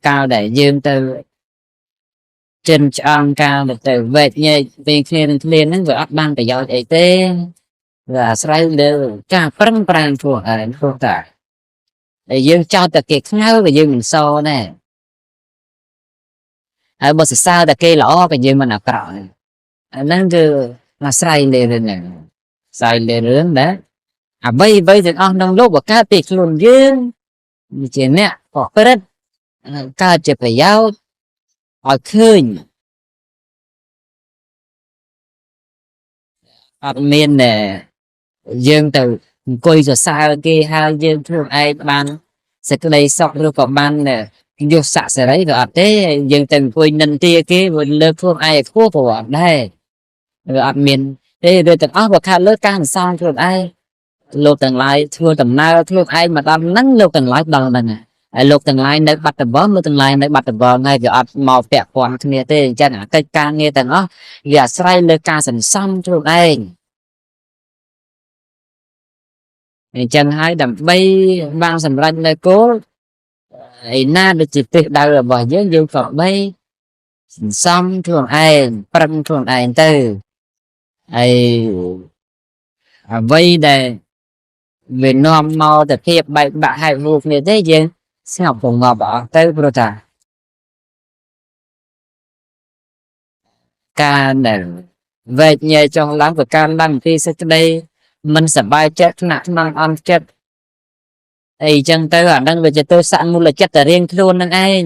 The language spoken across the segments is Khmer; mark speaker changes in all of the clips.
Speaker 1: កាលដែលយើងទៅចិនឆ្អឹងកាលដែលទៅវែកញែកពេលគ្នានឹងគ្នាហ្នឹងវាអត់បានប្រយោជន៍អីទេវាអាស្រ័យលើការប្រឹងប្រែងខ្លួនឯងព្រោះតែដែលយើងចោទតែគេខ្ងៅក៏យើងមិនសដែរហើយបើសរសើរតែគេល្អក៏យើងមិនអាក្រក់ដែរអាហ្នឹងគឺអាស្រ័យលើរឿងហ្នឹងអាស្រ័យលើរឿងដែលអ្វីអ្វីទាំងអស់ក្នុងលោកបើកើតពីខ្លួនយើងជាអ្នកប្រព្រឹត្តកើតជាប្រយោជន៍ឲ្យឃើញអត់មានដែលយើងទៅអង្គុយសរសើរគេហើយយើងខ្លួនឯងបានសេចក្តីសុខឬក៏បានយសស័ក្តិសិរីក៏អត់ទេយើងទៅអង្គុយនិន្ទាគេវាលើកខ្លួនឯងឲ្យខ្ពស់ក៏អត់ដែរវាអត់មានទេវាទាំងអស់វាខាត់លើការសន្សំខ្លួនឯងលោកទាំងឡាយធ្វើដំណើរខ្លួនឯងមកដល់ហ្នឹងលោកទាំងឡាយដល់ហ្នឹងហើយលោកទាំងឡាយនៅបាត់ដំបងលោកទាំងឡាយនៅបាត់ដំបងហើយវាអត់មកពាក់ព័ន្ធគ្នាទេអញ្ចឹងអាកិច្ចការងារទាំងអស់វាអាស្រ័យលើការសន្សំខ្លួនឯងអញ្ចឹងហើយដើម្បីបានសម្រេចនៅគោលឯណាដែលជាទិសដៅរបស់យើងយើងក៏បីសន្សំខ្លួនឯងប្រឹងខ្លួនឯងទៅហើយអ្វីដែលវានាំមកតែភាពបែកបាក់ហែកហួរគ្នាទេយើងស្ងប់ពងប់អស់ទៅព្រោះថាការដែលវែកញែកចង់ឡើងក៏ការឡើងពីសេចក្តីមិនសប្បាយចិត្តថ្នាក់ថ្នមអន់ចិត្តអីចឹងទៅអាហ្នឹងវាជាទោសៈមូលចិត្តតែរៀងខ្លួននឹងឯង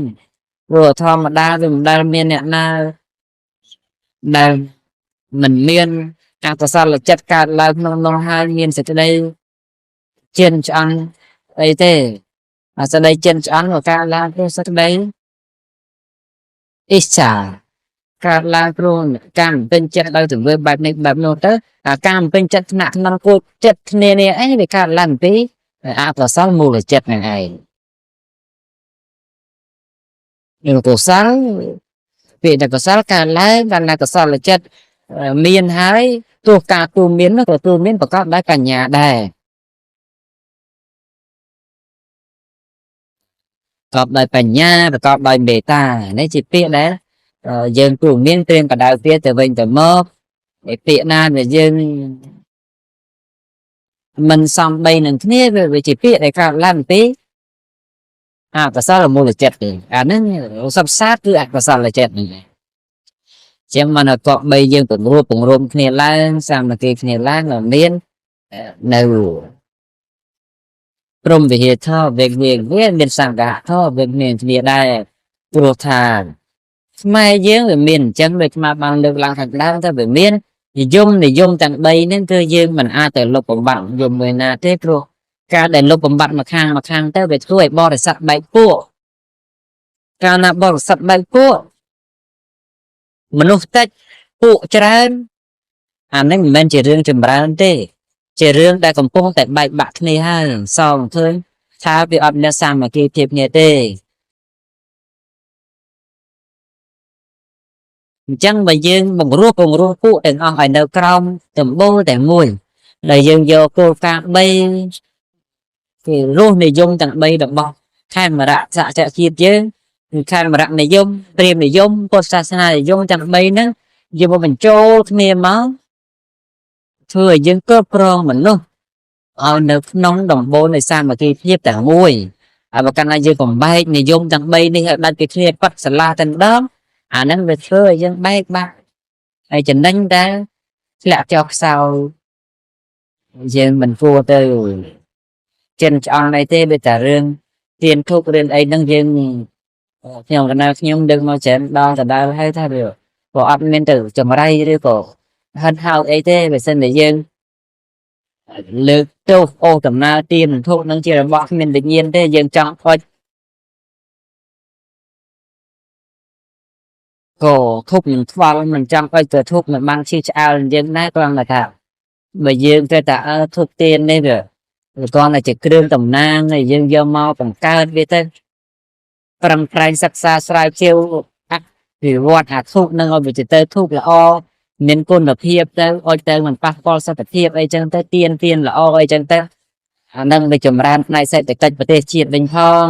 Speaker 1: ព្រោះធម្មតាវាមិនដែលមានអ្នកណាដែលមិនមានអកុសលចិត្តកើតឡើងក្នុងនោះហើយមានសេចក្តីជឿនឆ្អន់អីទេអាសេចក្តីជឿនឆ្អន់ក៏កើតឡើងព្រោះសេចក្តីអ៊ីឆាកើតឡើងព្រោះការមិនពេញចិត្តដោយទង្វើបែបនេះបែបនោះទៅអាការមិនពេញចិត្តថ្នាក់ក្នុងគោលចិត្តគ្នានេះឯងវាកើតឡើងពីអកុសលមូលចិត្តនឹងឯងនឹងកុសលពេលដែលកុសលកើតឡើងកាលណាកុសលចិត្តមានហើយទោះការទូមាននោះក៏ទូមានប្រកបដោយបញ្ញាដែរប្រកបដោយបញ្ញាប្រកបដោយមេត្តានេះជាពាក្យដែលយើងទូមានត្រៀមបដៅវាទៅវិញទៅមកឯពាក្យណាដែលយើងមិនសំបីនឹងគ្នាវាជាពាក្យដែលកើតឡើងពីអកុសលមូលចិត្តទេអាហ្នឹងសពសាទគឺអកុសលចិត្តហ្នឹងឯងចឹងមិនក៏បីយើងពង្រួបពង្រួមគ្នាឡើងសាមគ្គីគ្នាឡើងឲ្យមាននៅព្រមវិហារធម៌វេគ្នាវាមានសង្ឃធម៌វេគ្នាគ្នាដែរព្រោះថាខ្មែរយើងវាមានអញ្ចឹងដូចខ្មែរបានលើកឡើងខាងដើមថាវាមាននិយមនិយមទាំង3ហ្នឹងគឺយើងមិនអាចទៅលុបបំបាត់និយមមួយណាទេព្រោះការដែលលុបបំបាត់មួយខាងមួយខាងទៅវាធ្វើឲ្យបរិស័ទបែកពួកកាលណាបរិស័ទបែកពួកមនុស្សតិចពួកច្រើនអានេះមិនមែនជារឿងចម្រើនទេជារឿងដែលកំពុងតែបែកបាក់គ្នាហើយសងឃើញថាវាអត់មានសាមគ្គីភាពគ្នាទេអញ្ចឹងបើយើងបង្រួបបង្រួមពួកទាំងអស់ឲ្យនៅក្រោមដំបូលតែមួយដែលយើងយកគោលការណ៍3គឺរសនិយមទាំង3របស់ខេមរៈសហជាតិយើងគឺខេមរៈនិយមព្រាហ្មណ៍និយមពុទ្ធសាសនានិយមទាំង3ហ្នឹងយកមកបញ្ចូលគ្នាមកធ្វើឲ្យយើងគ្រប់គ្រងមនុស្សឲ្យនៅក្នុងដំបូលនៃសាមគ្គីភាពតែមួយហើយបើកាលណាយើងបំបែកនិយមទាំង3នេះឲ្យដាច់ពីគ្នាប៉ាត់សាឡាតែម្ដងអាហ្នឹងវាធ្វើឲ្យយើងបែកបាក់ហើយចំណេញតែធ្លាក់ចុះខ្សោយយើងមិនគួរទៅចិនឆ្អន់អីទេវាតែរឿងទៀនធុករឿងអីហ្នឹងយើងខ្ញុំកណាខ្ញុំដឹកមកច្រើនដល់ដដែលហើយថាវាក៏អត់មានទៅចម្រៃឬក៏ហិនហោចអីទេបើសិនតែយើងលើកទោសអូសដំណើរទៀនធុកហ្នឹងជារបស់គ្មានវិញ្ញាណទេយើងចង់ផុចក៏ធុកនឹងខ្វល់មិនចង់ឲ្យទៅធុកមិនបានឈឺឆ្អើលយើងដែរគ្រាន់តែថាបើយើងត្រូវតែអើធុកទៀននេះវាគ្រាន់តែជាគ្រឿងតំណាងហើយយើងយកមកបង្កើតវាទៅប្រឹងប្រែងសិក្សាស្រាវជ្រាវអភិវឌ្ឍអាធុកនឹងឲ្យវាទៅធុកល្អមានគុណភាពទៅឲ្យទៅមិនប៉ះពាល់សុខភាពអីចឹងទៅទៀនទៀនល្អអីចឹងទៅអានឹងវាចម្រើនផ្នែកសេដ្ឋកិច្ចប្រទេសជាតិវិញផង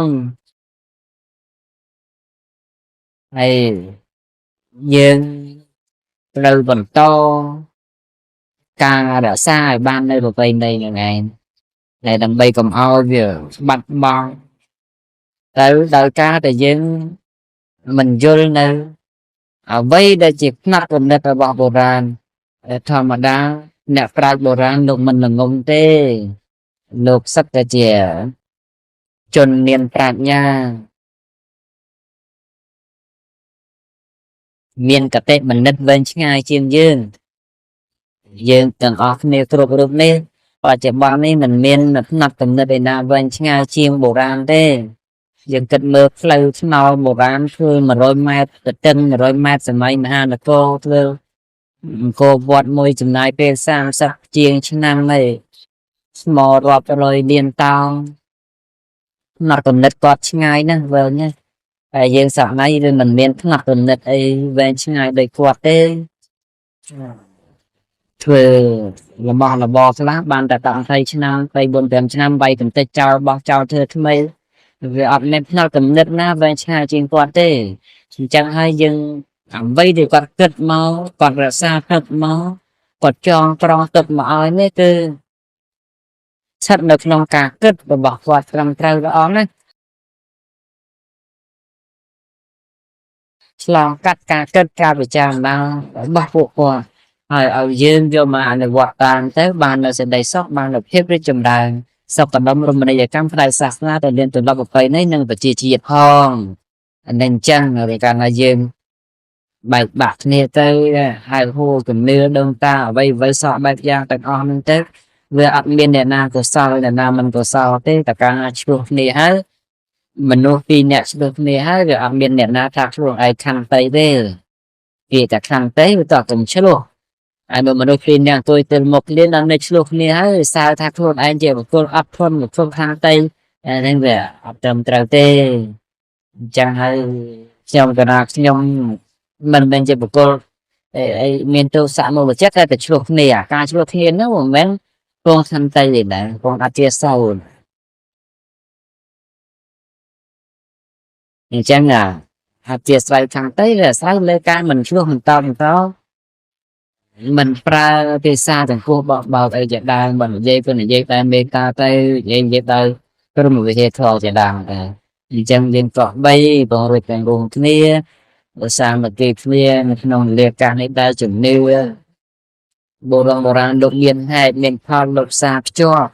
Speaker 1: ហើយយើងត្រូវបន្តការរក្សាឲ្យបាននៅប្រពៃណីហ្នឹងឯងដែលដើម្បីកុំឲ្យវាបាត់បង់ទៅដោយការដែលយើងមិនយល់នៅអ្វីដែលជាផ្នត់គំនិតរបស់បុរាណធម្មតាអ្នកប្រាជ្ញបុរាណលោកមិនល្ងងទេលោកសិតតែជាជនមានប្រាជ្ញាមានកតិបណ្ឌិតវែងឆ្ងាយជាងយើងយើងទាំងអស់គ្នាគ្រប់រូបនេះបច្ចុប្បន្ននេះមិនមានផ្នត់គំនិតឯណាវែងឆ្ងាយជាងបុរាណទេយើងគិតមើលផ្លូវថ្នល់បុរាណធ្វើ100ម៉ែត្រទៅទឹង100ម៉ែត្រសម័យមហានគរធ្វើអង្គរវត្តមួយចំណាយពេល30ជាងឆ្នាំហើយស្មរាប់រយលានតោងផ្នត់គំនិតគាត់ឆ្ងាយណាស់វែងណាស់តែយើងសម័យវាមិនមានផ្នត់គំនិតអីវែងឆ្ងាយដូចគាត់ទេធ្វើរបស់របរខ្លះបានតែ10 20ឆ្នាំ3 4 5ឆ្នាំវាយកម្ទេចចោលបោះចោលធ្វើថ្មីវាអត់មានផ្នត់គំនិតណាវែងឆ្ងាយជាងគាត់ទេអញ្ចឹងហើយយើងអ្វីដែលគាត់គិតមកគាត់រក្សាទឹកមកគាត់ចងក្រងទឹកមកឲ្យនេះគឺស្ថិតនៅក្នុងការគិតរបស់គាត់ត្រឹមត្រូវល្អណាស់ឆ្លងកាត់ការគិតការពិចារណារបស់ពួកគាត់ហើយឲ្យយើងយកមកអនុវត្តតាមទៅបាននៅសេចក្តីសុខបាននៅភាពរីកចម្រើនសុខដុមរមណីយកម្មផ្នែកសាសនាដែលមានទម្លាប់ប្រពៃណីនិងប្រជាជាតិផងអានេះអញ្ចឹងវាកាលណាយើងបែកបាក់គ្នាទៅហៅហួរជំនឿដូនតាអ្វីអ្វីសោះបែបយ៉ាងទាំងអស់ហ្នឹងទៅវាអត់មានអ្នកណាកុសលអ្នកណាមិនកុសលទេតែកាលណាឆ្លោះគ្នាហើយមនុស្សពីរអ្នកឆ្លោះគ្នាហើយវាអត់មានអ្នកណាថាខ្លួនឯងខន្តីទេគេតែខន្តីវាតតែឆ្លោះហើយបើមនុស្សពីរអ្នកអង្គុយទល់មុខគ្នាដល់នៅឆ្លោះគ្នាហើយសើថាខ្លួនឯងជាបុគ្គលអត់ធន់បុគ្គលខន្តីអាហ្នឹងវាអត់ត្រឹមត្រូវទេអញ្ចឹងហើយខ្ញុំកណាខ្ញុំមិនមែនជាបុគ្គលអីមានទោសៈមកចិត្តតែឆ្លោះគ្នាការឆ្លោះគ្នាហ្នឹងមិនមែនពងខន្តីទេដែរពងអធិសោនអញ្ចឹងអាជាស្រ័យខន្តីវាអាស្រ័យលើការមិនឆ្លោះមិនតបមិនតមិនប្រើភាសាទាំងគោះបោកបោកអីជាដើមមិននិយាយទៅនិយាយតែមេត្តាទៅនិយាយទៅព្រមវិធីធម៌ជាដើមដែរអញ្ចឹងយើងក៏បីបងរួចទាំងរួមគ្នាសាមគ្គីគ្នានៅក្នុងលាកាសនេះដែលជំនឿបុរាណលោកមានហេតុមានផលលោកសាភ្ជាប់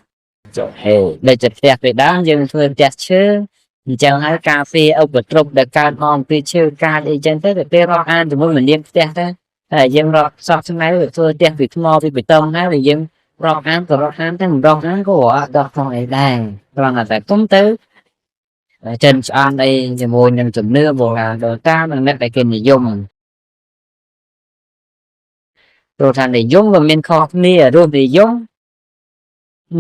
Speaker 1: ហេដែលជាផ្ទះពីដើមយើងធ្វើផ្ទះឈើអញ្ចឹងហើយការពារឧបទ្រពដែលកើតមកពីឈើកាចអីចឹងទៅពេលរាប់អានជាមួយមនាលផ្ទះទៅតែយើងរាប់សោះថ្ងៃវាធ្វើផ្ទះពីថ្មពីបេតុងហើយយើងរាប់អានក៏រាប់អានតែមិនរាប់អានក៏អត់ដល់ផងអីដែរត្រង់តែគុំទៅចិនឆ្អន់អីជាមួយនឹងជំនឿបុរាណដូនតានិងអ្នកដែលគេនិយមព្រោះថានិយមវាមានខុសគ្នារសនិយម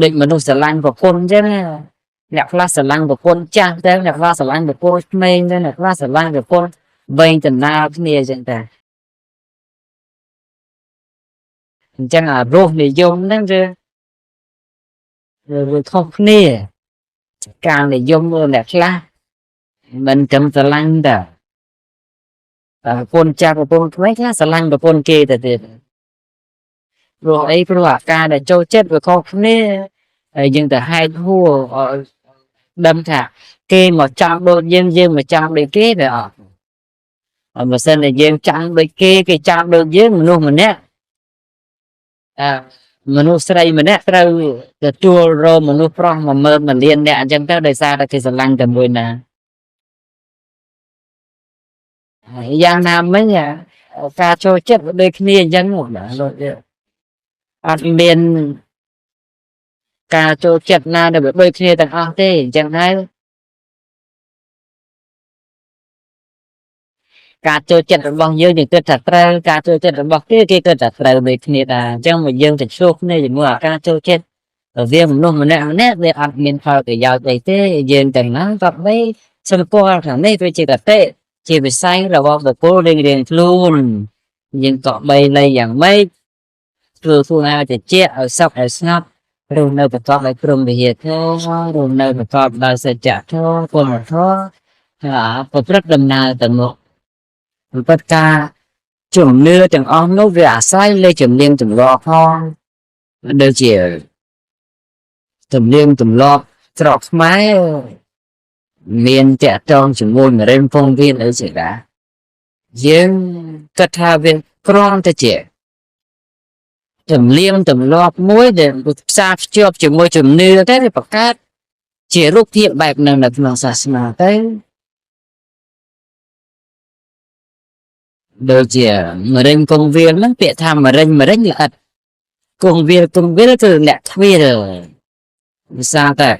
Speaker 1: ដូចមនុស្សស្រឡាញ់ប្រពន្ធអញ្ចឹងអ្នកខ្លះស្រឡាញ់ប្រពន្ធចាស់ទៅអ្នកខ្លះស្រឡាញ់ប្រពន្ធក្មេងទៅអ្នកខ្លះស្រឡាញ់ប្រពន្ធវែងដំណើរគ្នាអញ្ចឹងតែអញ្ចឹងអារសនិយមហ្នឹងវាខុសគ្នាការនិយមអ្នកខ្លះមិនត្រឹមស្រឡាញ់តែប្រពន្ធចាស់ប្រពន្ធក្មេងខ្លះស្រឡាញ់ប្រពន្ធគេទៅទៀតព្រោះអីព្រោះអាការដែលចូលចិត្តវាខុសគ្នាហើយយើងទៅហែកហួរដឹងថាគេមកចង់ដូចយើងយើងមកចង់ដូចគេវាអត់ហើយបើសិនតែយើងចង់ដូចគេគេចង់ដូចយើងមនុស្សម្នាក់មនុស្សស្រីម្នាក់ត្រូវទទួលរងមនុស្សប្រុស10000 1លានអ្នកអញ្ចឹងទៅដោយសារតែគេស្រឡាញ់តែមួយណាហើយយ៉ាងណាមិញការចូលចិត្តវាដូចគ្នាអញ្ចឹងមកដូចអត់មានការចូលចិត្តណាដែលវាដូចគ្នាទាំងអស់ទេអញ្ចឹងហើយការចូលចិត្តរបស់យើងយើងគិតថាត្រូវការចូលចិត្តរបស់គេគេគិតថាត្រូវដូចគ្នាដែរអញ្ចឹងមកយើងទៅឆ្លោះគ្នាជាមួយអាការចូលចិត្តរវាងមនុស្សម្នាក់ម្នាក់វាអត់មានផលប្រយោជន៍អីទេយើងទាំងណាក៏បីសម្គាល់ថានេះវាជាកតិជាវិស័យរបស់បុគ្គលរៀងៗខ្លួនយើងក៏បីលៃយ៉ាងម៉េចធ្វើខ្លួនឯងឲ្យត្រជាក់ឲ្យសុខឲ្យស្ងប់រស់នៅប្រកបដោយព្រហ្មវិហារធម៌រស់នៅប្រកបដោយសច្ចធម៌គុណធម៌ប្រព្រឹត្តដំណើរទៅមុខ ពិតការជំនឿទាំងអស់នោះវាអាស្រ័យលើជំនាញទម្លាប់ផងដូចជាទំនៀមទម្លាប់ស្រុកខ្មែរមានតាក់ទងជាមួយមរិញពងវៀនអីជាដែរយើងគិតថាវាគ្រាន់តែជាទំនៀមទម្លាប់មួយដែលផ្សារភ្ជាប់ជាមួយជំនឿតែវាបង្កើតជារូបភាពបែបហ្នឹងនៅក្នុងសាសនាទៅដូចជាមរិញគង្វាលហ្នឹងពាក្យថាមរិញមរិញល្អិតគង្វាលគង្វាលគឺអ្នកទ្វាលវិសាតែ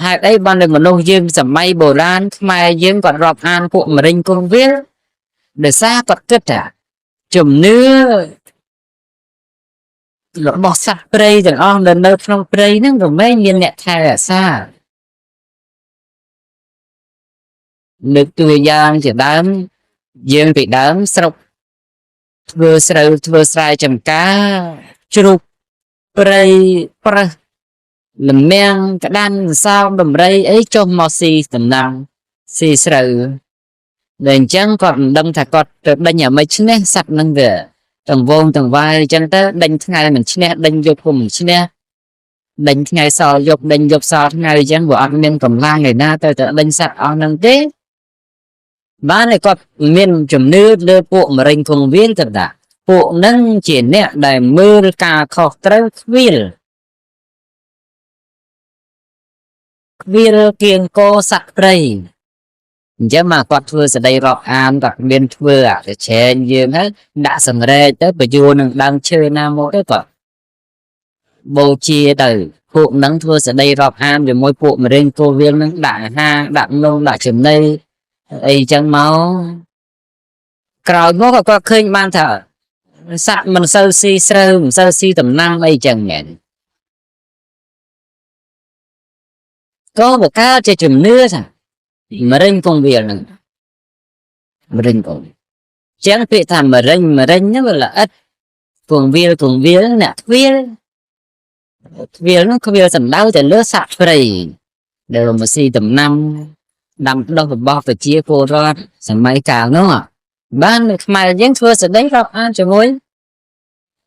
Speaker 1: ហេតុអីបានតែមនុស្សយើងសម័យបុរាណខ្មែរយើងគាត់រាប់អានពួកមរិញគង្វាលដោយសារគាត់គិតថាជំនឿរបស់សត្វព្រៃទាំងអស់នៅក្នុងព្រៃហ្នឹងរមែងមានអ្នកថែរក្សាលើកតួយ៉ាងជាដើមយើងពីដើមស្រុកធ្វើស្រូវធ្វើស្រែចម្ការជ្រូកព្រៃប្រើសលំាំងក្តាន់សោមដំរីអីចុះមកស៊ីដំណាំស៊ីស្រូវដែលអញ្ចឹងគាត់មិនដឹងថាគាត់ទៅដេញអាម៉េចឈ្នះសត្វហ្នឹងវាទាំងវងទាំងវាយអញ្ចឹងទៅដេញថ្ងៃមិនឈ្នះដេញយប់ក៏មិនឈ្នះដេញថ្ងៃសល់យប់ដេញយប់សល់ថ្ងៃអញ្ចឹងវាអត់មានកម្លាំងឯណាទៅទៅដេញសត្វអស់ហ្នឹងទេបានតែគាត់មានជំនឿលើពួកមរិញគង្វាលទៅតាពួកហ្នឹងជាអ្នកដែលមើលការខុសត្រូវខ្វៀលខ្វៀលគៀងកសត្វព្រៃអញ្ចឹងមកគាត់ធ្វើសេដីរាប់អានគាត់មានធ្វើអាទៅឆែងយើងហើយដាក់សម្រែកទៅបញ្យួរនឹងដើមឈើណាមកទៅគាត់បូជាទៅពួកហ្នឹងធ្វើសេដីរាប់អានជាមួយពួកមរិញគោវាលហ្នឹងដាក់អាហារដាក់នំដាក់ចំណីអីចឹងមកក្រោយមកក៏គាត់ឃើញបានថាសត្វមិនសូវស៊ីស្រូវមិនសូវស៊ីដំណាំអីចឹងមែនក៏បង្កើតជាជំនឿថាមរិញគង្វាលហ្នឹងមរិញគង្វាលចឹងពាក្យថាមរិញមរិញហ្នឹងវាល្អិតគង្វាលគង្វាលអ្នកទ្វាលទ្វាលហ្នឹងទ្វាលសំដៅទៅលើសត្វព្រៃដែលមកស៊ីដំណាំដាំដុះរបស់ប្រជាពលរដ្ឋសម័យកាលនោះបាននៅខ្មែរយើងធ្វើសេដីរាប់អានជាមួយ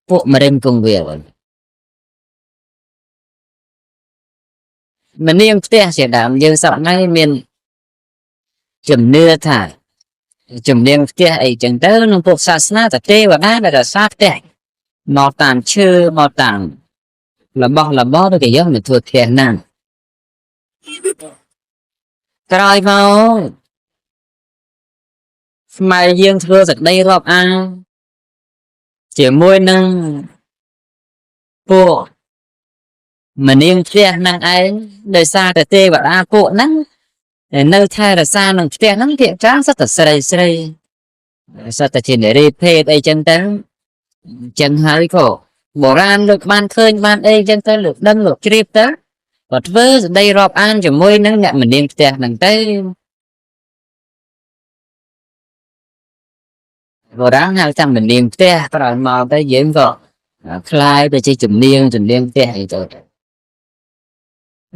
Speaker 1: ពួកមរិញគង្វាលមនាងផ្ទះជាដើមយើងសប្តាហ៍មានជំនឿថាជំនាញផ្ទះអីចឹងទៅក្នុងពុទ្ធសាសនាតទេវតាដែលរក្សាផ្ទះមកតាមឈើមកតាមរបស់របរទៅគេយកមកធ្វើផ្ទះហ្នឹងក្រោយមកខ្មែរយើងធ្វើសេចក្តីរាប់អានជាមួយនឹងពួកមនាងផ្ទះហ្នឹងឯងដោយសារតែទេវតាពួកហ្នឹងនៅថែរក្សានឹងផ្ទះហ្នឹងភាគច្រើនសុទ្ធតែស្រីស្រីសុទ្ធតែជានារីភេទអីចឹងទៅចឹងហើយក៏បុរាណលោកបានឃើញបានអីចឹងទៅលោកដឹងលោកជ្រាបទៅក៏ធ្វើសេចក្តីរាប់អានជាមួយនឹងអ្នកមនាងផ្ទះហ្នឹងទៅបុរាណហៅថាមនាងផ្ទះក្រោយមកទៅយើងក៏คล้ายទៅជាជំនាញជំនាញផ្ទះអីទៅ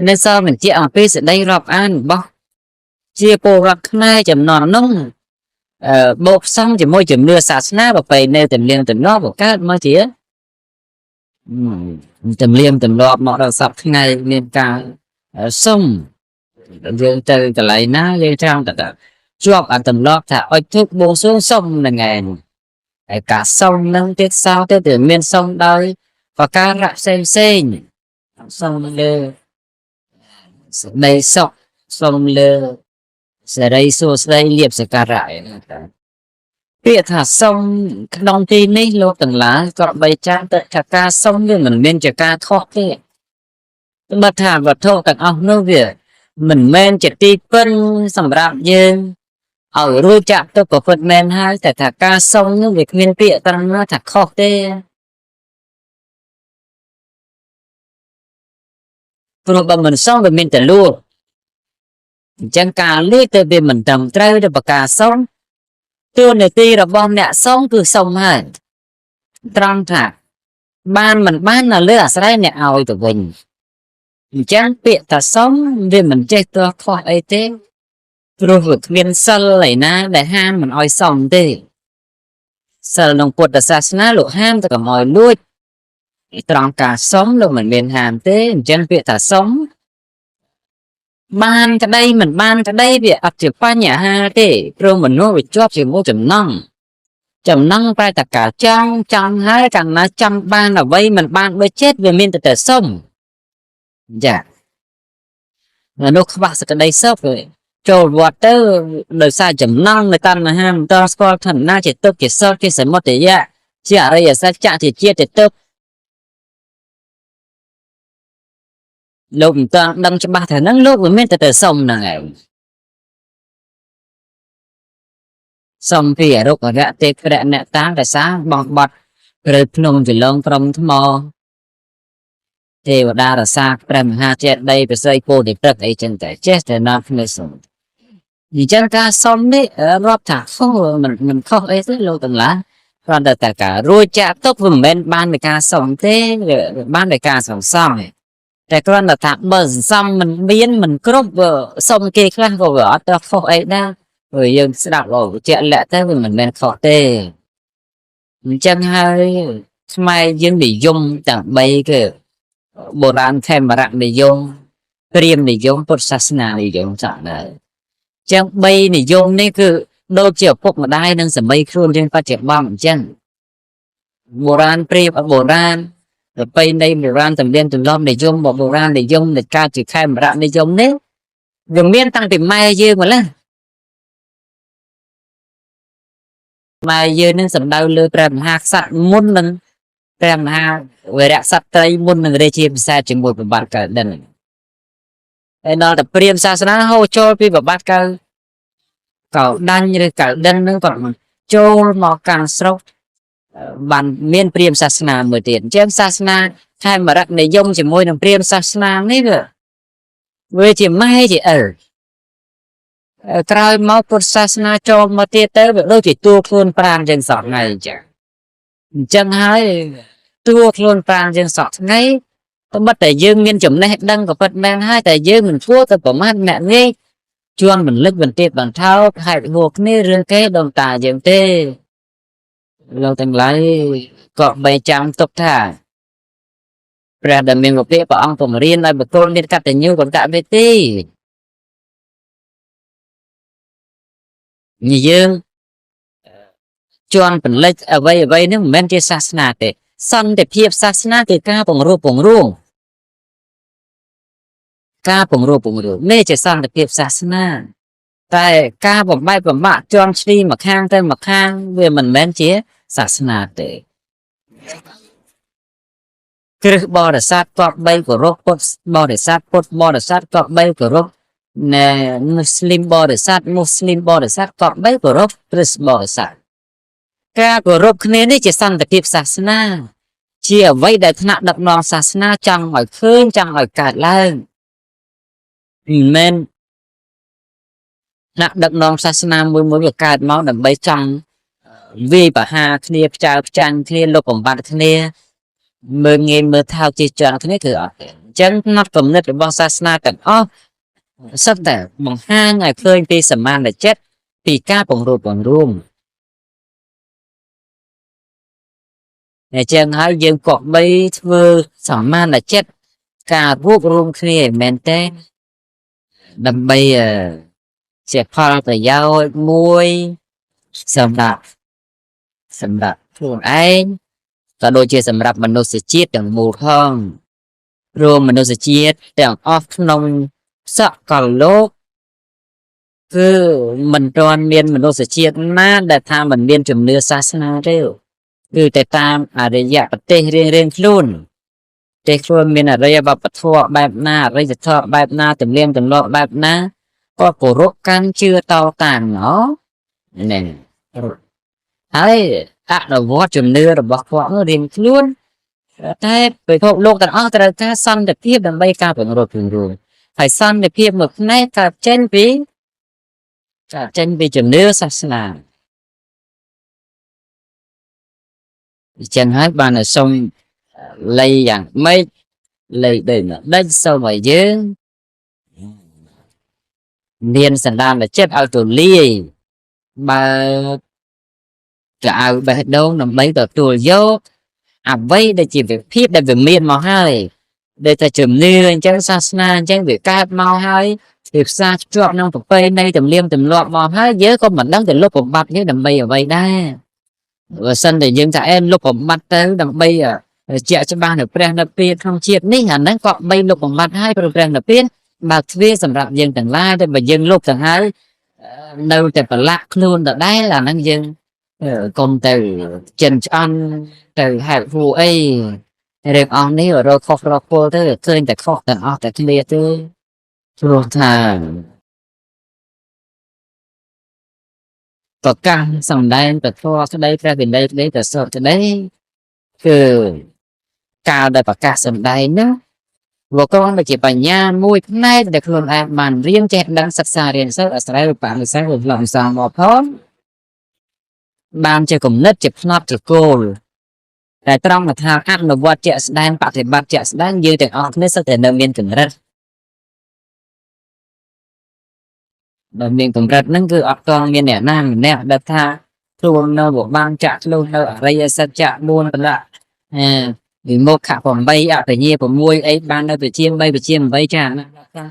Speaker 1: នៅសល់បញ្ជាក់អំពីសេចក្តីរាប់អានរបស់ជាពលរដ្ឋខ្មែរចំនួននោះបូកផ្សំជាមួយជំនឿសាសនាប្រពៃណីទំនៀមទម្លាប់បង្កើតមកជាទំនៀមទម្លាប់មកដល់សប្តាហ៍ថ្ងៃមានការសុំយើងទៅកន្លែងណាយើងចាំតែជាប់អាទម្លាប់ថាឲ្យធ្វើបួងសួងសុំហ្នឹងឯងហើយការសុំហ្នឹងទៀតសោទៅទៅមានសុំដោយប្រការៈផ្សេងផ្សេងសុំលើសេចក្តីសុខសុំលើសេរីសួស្តីលៀបសក្ការៈឯហ្នឹងតាពាក្យថាសុំក្នុងទីនេះលោកទាំងឡាយក៏បីចាំទៅថាការសុំវាមិនមានជាការខុសទេបើថាវត្ថុទាំងអស់នោះវាមិនមែនជាទីពឹងសម្រាប់យើងឲ្យរួចចាក់ទៅក៏ពិតមែនហើយតែថាការសុំនោះវាគ្មានពាក្យត្រង់ណាថាខុសទេព្រោះបើមិនសុំវាមានតែលួចអញ្ចឹងការលួចទៅវាមិនត្រឹមត្រូវទៅប្រការសុំតួនាទីរបស់អ្នកសុំគឺសុំហើយត្រង់ថាបានមិនបាននៅលើអាស្រ័យអ្នកឲ្យទៅវិញអញ្ចឹងពាក្យថាសុំវាមិនចេះទាស់ខុសអីទេ ព្រោះវាគ្មានសិលឯណាដែលហាមមិនឲ្យសុំទេសិលក្នុងពុទ្ធសាសនាលោកហាមតែកុំឲ្យលួចត្រង់ការសុំលោកមិនមានហាមទេអញ្ចឹងពាក្យថាសុំបានក្តីមិនបានក្តីវាអត់ជាបញ្ហាទេព្រោះមនុស្សវាជាប់ជាមួយចំណង់ចំណង់ប្រែតែការចង់ចង់ហើយកាលណាចង់បានអ្វីមិនបានដូចចិត្តវាមានតែសុំចាមនុស្សខ្វះសក្តីសុខចូលវត្តទៅដោយសារចំណង់នៅតណ្ហាមិនតស្គាល់ឋានៈជាទុក្ខជាសោកជាសមុទយៈជាអរិយសច្ចៈជាជាតិជាទុក្ខលោកមិនតាន់ដឹងច្បាស់ថាហ្នឹងលោកវាមានតែសុំហ្នឹងឯងសុំពីអរុក្ខរៈទេពៈអ្នកតារសាបងបត់ព្រៅភ្នំចលងព្រំថ្មទេវតារសាព្រះមហាចេតិយប្រសិទ្ធពោធិព្រឹកអីចឹងតែចេះតែនាំគ្នាសុំអញ្ចឹងការសុំនេះរាប់ថាខុសមិនខុសអីទេលោកទាំងឡាយគ្រាន់តែការរួចចាក់ទុកវាមិនមែនបានដោយការសុំទេបានដោយការសន្សំទេតែគ្រាន់តែថាបើសន្សំមិនមានមិនគ្រប់សុំគេខ្លះក៏វាអត់ទៅខុសអីដែរព្រោះយើងស្ដាប់លោកជាក់លាក់ទៅវាមិនមែនខុសទេអញ្ចឹងហើយខ្មែរយើងនិយមទាំង3គឺបុរាណខេមរៈនិយមព្រាហ្មណ៍និយមពុទ្ធសាសនានិយមចាក់ដែរចឹង3និយមនេះគឺដូចជាឪពុកម្ដាយនិងសាមីខ្លួនយើងបច្ចុប្បន្នអញ្ចឹងបុរាណព្រាហ្មណ៍បុរាណប្រពៃណីបុរាណទំនៀមទម្លាប់និយមបុរាណនិយមនៃការជាខេមរៈនិយមនេះវាមានតាំងពីម៉ែយើងម្ល៉េះម៉ែយើងនឹងសំដៅលើព្រះមហាក្សត្រមុននឹងព្រះមហាវីរៈក្សត្រីមុននឹងរាជាពិសេសជាមួយប្របាទកៅដិនហើយដល់តែព្រាហ្មណ៍សាសនាហូរចូលពីប្របាទកៅកៅដាញ់ឬកៅដិននឹងគាត់ចូលមកកាន់ស្រុកបានមានព្រាហ្មណ៍សាសនាមួយទៀតអញ្ចឹងសាសនាខេមរៈនិយមជាមួយនឹងព្រាហ្មណ៍សាសនានេះវាជាម៉ែជាឪក្រោយមកពុទ្ធសាសនាចូលមកទៀតទៅវាដូចជាតួខ្លួនប្រាណយើងសក់ថ្ងៃអញ្ចឹងអញ្ចឹងហើយតួខ្លួនប្រាណយើងសក់ថ្ងៃត្បិតតែយើងមានចំណេះដឹងក៏ពិតមែនហើយតែយើងមិនធ្វើទៅប្រមាថអ្នកងាយជន់បន្លិចបន្ទាបបន្ថោកហែកហួរគ្នារឿងគេដងតាយើងទេលោកទាំងឡាយក៏បីចាំទុកថាព្រះដែលមានពព្រះអង្គពង្រៀនឲ្យបុគ្គលមានកតញ្ញូកតវេទីនេះយើងជន់បន្លិចអ្វីអ្វីនេះមិនមែនជាសាសនាទេសន្តិភាពសាសនាគឺការពង្រួបពង្រួមការពង្រួបពង្រួមនេះជាសន្តិភាពសាសនាតែការបំបែកបំបាក់ជន់ឈ្លីមកខាងទៅមកខាងវាមិនមែនជាសាសនាទេគ្រឹះបរិស័ទគប្បីគោរពពុទ្ធបរិស័ទពុទ្ធបរិស័ទគប្បីគោរពណែមូស្លីមបរិស័ទមូស្លីមបរិស័ទគប្បីគោរពគ្រិស្តបរិស័ទការគោរពគ្នានេះជាសន្តិភាពសាសនាជាអ្វីដែលថ្នាក់ដឹកនាំសាសនាចង់ឲ្យឃើញចង់ឲ្យកើតឡើងមិនមែនថ្នាក់ដឹកនាំសាសនាមួយមួយវាកើតមកដើម្បីចង់វាយប្រហារគ្នាផ្ចើផ្ចាញ់គ្នាលុបបំបាត់គ្នាមើលងាយមើលថោកជាចង់គ្នាគឺអត់ទេអញ្ចឹងផ្នត់គំនិតរបស់សាសនាទាំងអស់សុទ្ធតែបង្ហាញឲ្យឃើញពីសមានចិត្តពីការពង្រួបបង្រួមអញ្ចឹងហើយយើងក៏បីធ្វើសមានចិត្តការរួបរួមគ្នាមែនទេដើម្បីជាផលប្រយោជន៍មួយសម្រាប់ខ្លួនឯងក៏ដូចជាសម្រាប់មនុស្សជាតិទាំងមូលផងព្រោះមនុស្សជាតិទាំងអស់ក្នុងសកលលោកគឺមិនទាន់មានមនុស្សជាតិណាដែលថាមិនមានជំនឿសាសនាទេគឺតែតាមអរិយប្រទេសរៀងៗខ្លួនប្រទេសខ្លួនមានអរិយវប្បធម៌បែបណាអរិយធម៌បែបណាទំនៀមទម្លាប់បែបណាក៏គោរពកាន់ជឿតតាមណោះនេះហើយអនុវត្តជំនឿរបស់គាត់រៀងខ្លួនតែពិភពលោកទាំងអស់ត្រូវការសន្តិភាពដើម្បីការពង្រួបពង្រួមហើយសន្តិភាពមួយផ្នែកកើតចេញពីជំនឿសាសនាអញ្ចឹងហើយបានតែសុំលៃយ៉ាងម៉េចលៃដូចដេចសូមឲ្យយើង មានសន្តានចិត្តឲ្យទូលាយបើកៅបេះដូងដើម្បីទទួលយកអ្វីដែលជាវិភាពដែលវាមានមកហើយដែលតែជំនឿអញ្ចឹងសាសនាអញ្ចឹងវាកើតមកហើយវាផ្សារភ្ជាប់ក្នុងប្រពៃណីទំនៀមទម្លាប់មកហើយយើងក៏មិនដឹងទៅលុបបំបាត់នេះដើម្បីអ្វីដែរបើសិនតែយើងថាអេលុបបំបាត់ទៅដើម្បីជាក់ច្បាស់នៅព្រះនិព្វានក្នុងជាតិនេះអាហ្នឹងក៏បីលុបបំបាត់ហើយព្រោះព្រះនិព្វានបើកទ្វារសម្រាប់យើងទាំងឡាយតែបើយើងលុបទៅហើយនៅតែប្រឡាក់ខ្លួនដដែលអាហ្នឹងយើងកុំទៅចិនឆ្អន់ទៅហែកហួអីរឿងអស់នេះរកខុសរកពលទៅឃើញតែខុសទាំងអស់តែគ្នាទេព្រោះថាប្រកាសសម្ដែងពធស្ដីព្រះវិន័យស្ដីទៅសុទ្ធស្ដីគឺកាលដែលប្រកាសសម្ដែងណាវាគ្រាន់តែជាបញ្ញាមួយផ្នែកដែលខ្លួនឯងបានរៀនចេះដឹងសិក្សារៀនសូត្រអាស្រ័យឧបនិស្ស័យឧបលំសាមកផងបានជាគំនិតជាផ្នត់ជាគោលតែត្រង់ថាអនុវត្តជាក់ស្ដែងបប្រតិបត្តិជាក់ស្ដែងយើងទាំងអស់គ្នាសុទ្ធតែនៅមានកម្រិតដែលមានកម្រិតហ្នឹងគឺអត់ទាន់មានអ្នកណាម្នាក់ដែលថាខ្លួននៅបានចាក់ខ្លួននៅអរិយសច្ចៈ4ប្រឡាក់អឺវិមុខ8អបញ្ញា6អីបាននៅវិជា3វិជា8ចា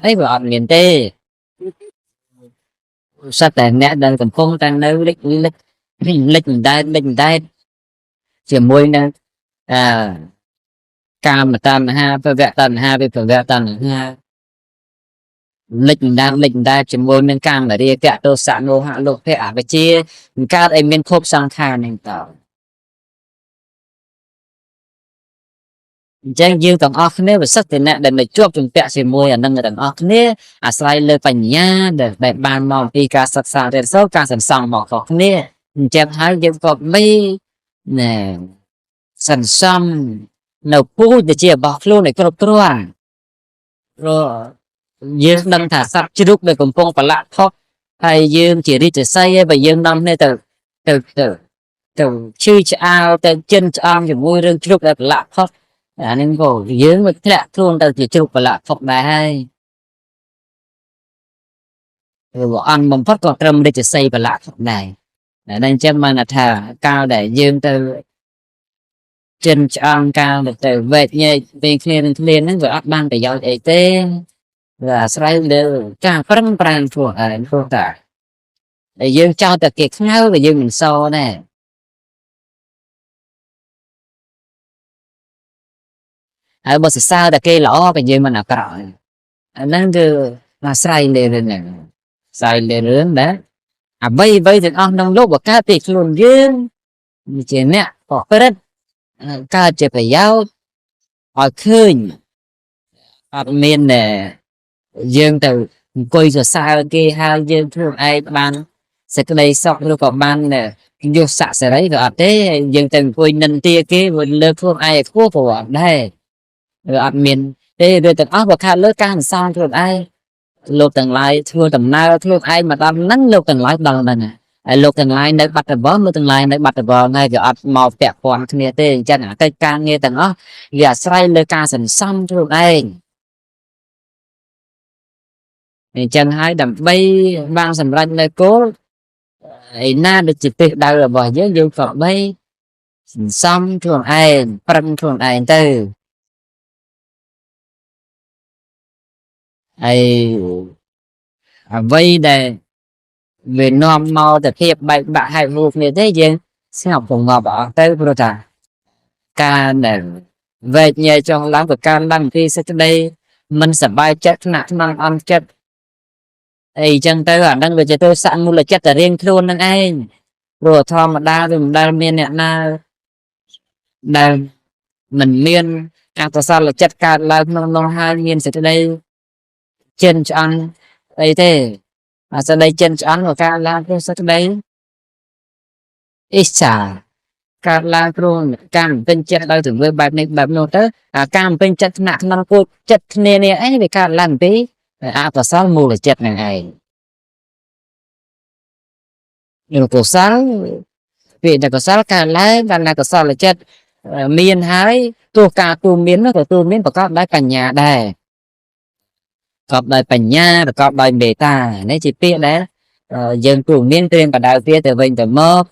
Speaker 1: អីវាអត់មានទេសត្វតែអ្នកដែលកំពុងតែនៅលិចលិចលិចមិនដែរលិចមិនដែរជាមួយនឹងអឺកាមតណ្ហាភវៈតណ្ហាវិភវៈតណ្ហាលិចមិនដែរលិចមិនដែរជាមួយនឹងកាមរាគៈទោសៈមោហៈលោភៈអវិជ្ជាកើតឲ្យមានភពសង្ខារនឹងតើអញ្ចឹងយើងទាំងអស់គ្នាវាសិតតែអ្នកដែលនៅជាប់ជំពាក់ជាមួយអានឹងទាំងអស់គ្នាអាស្រ័យលើបញ្ញាដែលបានមកពីការសិក្សារៀនសូត្រការសន្សំមកខុសគ្នាអញ្ចឹងហើយយើងក៏មិនណែសន្សំនៅពូជដែលជារបស់ខ្លួនឲ្យគ្រប់គ្រាន់ព្រោះយើងដឹងថាសត្វជ្រូកដែលកំពុងប្រឡាក់ផុកហើយយើងជារាជសីហើយបើយើងនាំគ្នាទៅទៅទៅទៅឈឺឆ្អាលទៅចិនឆ្អងជាមួយរឿងជ្រូកដែលប្រឡាក់ផុកអានេះក៏យើងមកធ្លាក់ខ្លួនទៅជាជ្រូកប្រឡាក់ផុកដែរហើយព្រោះអន់បំផុតក៏ត្រឹមរាជសីប្រឡាក់ផុកដែរតែអញ្ចឹងបានថាកាលដែលយើងទៅចិនឆ្អងកាលទៅវែកញែកពេលគ្នានឹងគ្នាហ្នឹងវាអត់បានប្រយោជន៍អីទេវាអាស្រ័យលើការប្រឹងប្រែងធ្វើឯងព្រោះតាតែយើងចោទតែគេខ្ងៅក៏យើងមិនសដែរហើយបើសរសើរតែគេល្អក៏យើងមិនអាក្រក់អាហ្នឹងគឺអាស្រ័យលើរឿងហ្នឹងអាស្រ័យលើរឿងដែលអ្វីអ្វីទាំងអស់ក្នុងលោកបើកើតពីខ្លួនយើងជាអ្នកប្រព្រឹត្តកើតជាប្រយោជន៍ឲ្យឃើញអត់មានយើងទៅអង្គុយសរសើរគេហើយយើងធ្វើឯងបានសេចក្តីសុខឬក៏បានយុស័ក្តិសេរីក៏អត់ទេយើងទៅអង្គុយនិន្ទាគេវាលើកខ្លួនឯងឲ្យខ្ពស់ក៏អត់ដែរវាអត់មានទេរឿងទាំងអស់វាខាតលើការសន្សំខ្លួនឯងលោកទាំងឡាយធ្វើដំណើរខ្លួនឯងមកដល់ហ្នឹងលោកទាំងឡាយដល់ហ្នឹងហើយលោកទាំងឡាយនៅបាត់ដំបងលោកទាំងឡាយនៅបាត់ដំបងហើយវាអត់មកពាក់ព័ន្ធគ្នាទេអញ្ចឹងកិច្ចការងារទាំងអស់វាអាស្រ័យលើការសន្សំខ្លួនឯងអញ្ចឹងហើយដើម្បីបានសម្រេចនៅគោលឯណាដូចជាទិសដៅរបស់យើងយើងក៏បីសន្សំខ្លួនឯងប្រឹងខ្លួនឯងទៅហើយអ្វីដែលវានាំមកតែភាពបែកបាក់ហែកហួរគ្នាទេយើងស្ងប់សងប់អស់ទៅព្រោះថាការដែលវែកញែកចង់ឡើងក៏ការឡើងពីសេចក្តីមិនសប្បាយចិត្តថ្នាក់ថ្នងអន់ចិត្តអីចឹងទៅអាហ្នឹងវាជាទោសៈមូលចិត្តតែរៀងខ្លួននឹងឯងព្រោះធម្មតាវាមិនដែលមានអ្នកណាដែលមិនមានអកុសលចិត្តកើតឡើងក្នុងនោះហើយមានសេចក្តីចិនឆ្អន់អីទេអាសេចក្តីចិនឆ្អន់ក៏កើតឡើងព្រោះសេចក្តីអ៊ីស្សាកើតឡើងព្រោះការបំពេញចិត្តដោយទង្វើបែបនេះបែបនោះទៅអាការបំពេញចិត្តថ្នាក់ក្នុងគោលចិត្តគ្នានេះឯងវាកើតឡើងពីអកុសលមូលចិត្តនឹងឯងនឹងកុសលពាក្យតែកុសលកើតឡើងកាលណាកុសលចិត្តមានហើយទោះការទូមាននោះក៏ទូមានប្រកបដោយបញ្ញាដែរ កបដោយបញ្ញាប្រកបដោយមេត្តានេះជាពាក្យដែលយើងគួរមានត្រៀមបដៅវាទៅវិញទៅមក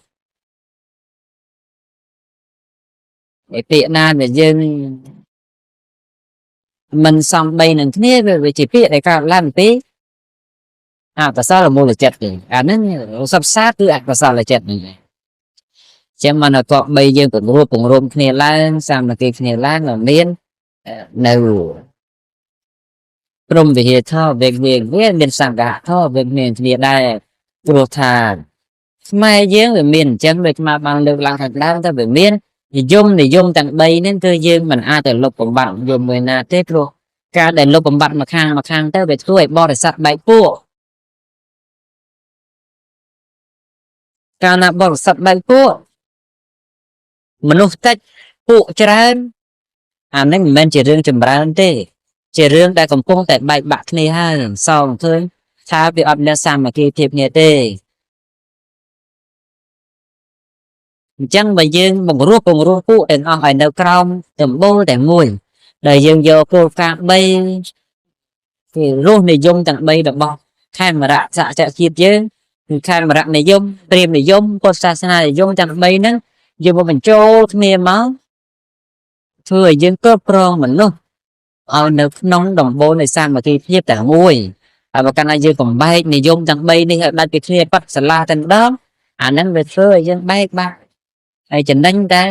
Speaker 1: ឯពាក្យណាដែលយើងមិនសំបីនឹងគ្នាវាជាពាក្យដែលកើតឡើងពីអកុសលមូលចិត្តទេអាហ្នឹងសពសាគឺអកុសលចិត្តហ្នឹងឯងចឹងមិនក៏បីយើងពង្រួបពង្រួមគ្នាឡើងសាមគ្គីគ្នាឡើងឲ្យមាននៅព្រមវិហារធម៌វិវាវាមានសង្ឃធម៌វាមានគ្នាដែរព្រោះថាខ្មែរយើងវាមានអញ្ចឹងដូចមកបានលើកឡើងខាងដើមថាវាមាននិយមទាំង3ហ្នឹងគឺយើងមិនអាចទៅលុបបំបាត់និយមមួយណាទេព្រោះការដែលលុបបំបាត់មួយខាងមួយខាងទៅវាធ្វើឲ្យបរិស័ទបែកពួកកាលណាបរិស័ទបែកពួកមនុស្សតិចពួកច្រើនអានេះមិនមែនជារឿងចម្រើនទេជារឿងដែលកំពុងតែបែកបាក់គ្នាហើយសងឃើញថាវាអត់មានសាមគ្គីភាពគ្នាទេអញ្ចឹងបើយើងបង្រួបបង្រួមពួកទាំងអស់ឲ្យនៅក្រោមដំបូលតែមួយដែលយើងយកគោលការណ៍3គឺរសនិយមទាំង3របស់ខេមរៈសហជាតិយើងគឺខេមរៈនិយមព្រាហ្មណ៍និយមពុទ្ធសាសនានិយមទាំង3ហ្នឹងយើងមកបញ្ចូលគ្នាមកធ្វើឲ្យយើងគ្រប់គ្រងមនុស្សឲ្យនៅក្នុងដំបូលនៃសាមគ្គីភាពតែមួយហើយបើកាលណាយើងបំបែកនិយមទាំង3នេះឲ្យដាច់ពីគ្នាបាត់សាឡាតែម្ដងអាហ្នឹងវាធ្វើឲ្យយើងបែកបាក់ហើយចំណេញតែ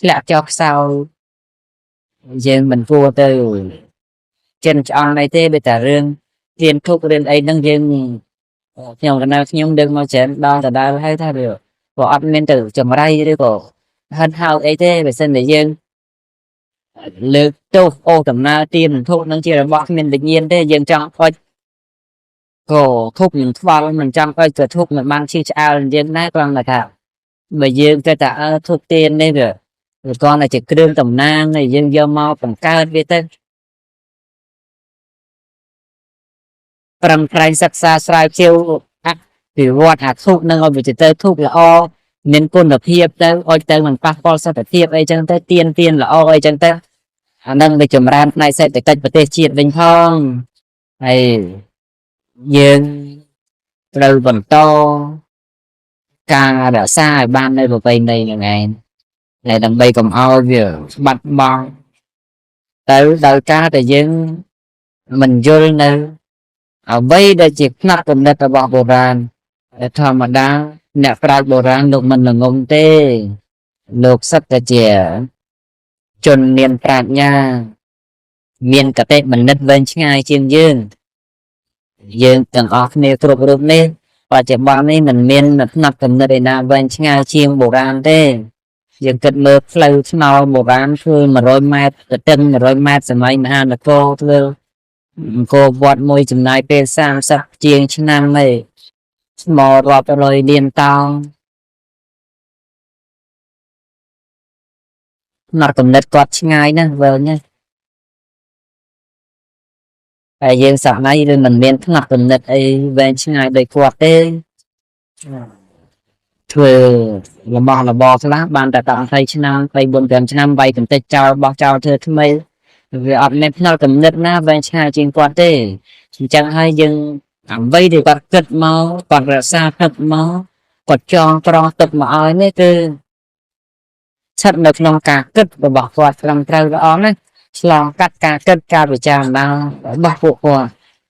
Speaker 1: ធ្លាក់ចុះខ្សោយយើងមិនគួរទៅចិនឆ្អន់អីទេវាតែរឿងរៀនធុករៀនអីហ្នឹងយើងខ្ញុំកណ្ដាលខ្ញុំដឹកមកច្រើនដល់ដដែលហើយថាវាក៏អត់មានទៅចម្រៃឬក៏ហិនហោចអីទេបើសិនតែយើងលើកទោសអូសដំណើរទៀនធុកនឹងជារបស់គ្មានវិញ្ញាណទេយើងចង់អុចក៏ធុកនឹងខ្វល់មិនចង់អុចក៏ធុកមិនបានឈឺឆ្អាលយើងដែរគ្រាន់តែថាបើយើងគិតថាអើធុកទៀននេះវាគ្រាន់តែជាគ្រឿងតំណាងហើយយើងយកមកបង្កើតវាទៅប្រឹងប្រែងសិក្សាស្រាវជ្រាវអភិវឌ្ឍអាធុកនឹងឲ្យវាទៅធុកល្អមានគុណភាពទៅឲ្យទៅមិនប៉ះពាល់សុខភាពអីចឹងទៅទៀនល្អអីចឹងទៅអានឹងវាចម្រើនផ្នែកសេដ្ឋកិច្ចប្រទេសជាតិវិញផងហើយយើងត្រូវបន្តការរក្សាឲ្យបាននៅប្រពៃណីហ្នឹងឯងហើយដើម្បីកុំឲ្យវាបាត់បង់ទៅដោយការដែលយើងមិនយល់នៅអ្វីដែលជាផ្នត់គំនិតរបស់បុរាណធម្មតាអ្នកប្រាជ្ញបុរាណលោកមិនល្ងងទេលោកសិតតែជាជនមានប្រាជ្ញាមានកតិមនិតវែងឆ្ងាយជាងយើងយើងទាំងអស់គ្នាគ្រប់រូបនេះបច្ចុប្បន្ននេះមិនមានផ្នត់គំនិតឯណាវែងឆ្ងាយជាងបុរាណទេយើងគិតមើលផ្លូវថ្នល់បុរាណធ្វើ100ម៉ែត្រទៅទឹង100ម៉ែត្រសម័យមហានគរធ្វើអង្គរវត្តមួយចំណាយពេល30ជាងឆ្នាំឯងស្មរាប់រយលានតោងផ្នត់គំនិតគាត់ឆ្ងាយណាស់វែងណាស់ហើយយើងសម័យវាមិនមានផ្នត់គំនិតអីវែងឆ្ងាយដូចគាត់ទេធ្វើរបស់របរខ្លះបានតែ10 20ឆ្នាំ3 4 5ឆ្នាំវាយកម្ទេចចោលបោះចោលធ្វើថ្មីវាអត់មានផ្នត់គំនិតណាវែងឆ្ងាយជាងគាត់ទេអញ្ចឹងហើយយើងអ្វីដែលគាត់គិតមកគាត់រក្សាទឹកមកគាត់ចងក្រងទឹកមកឲ្យនេះគឺស្ថិតនៅក្នុងការគិតរបស់គាត់ត្រឹមត្រូវល្អណាស់ឆ្លងកាត់ការគិតការពិចារណារបស់ពួកគាត់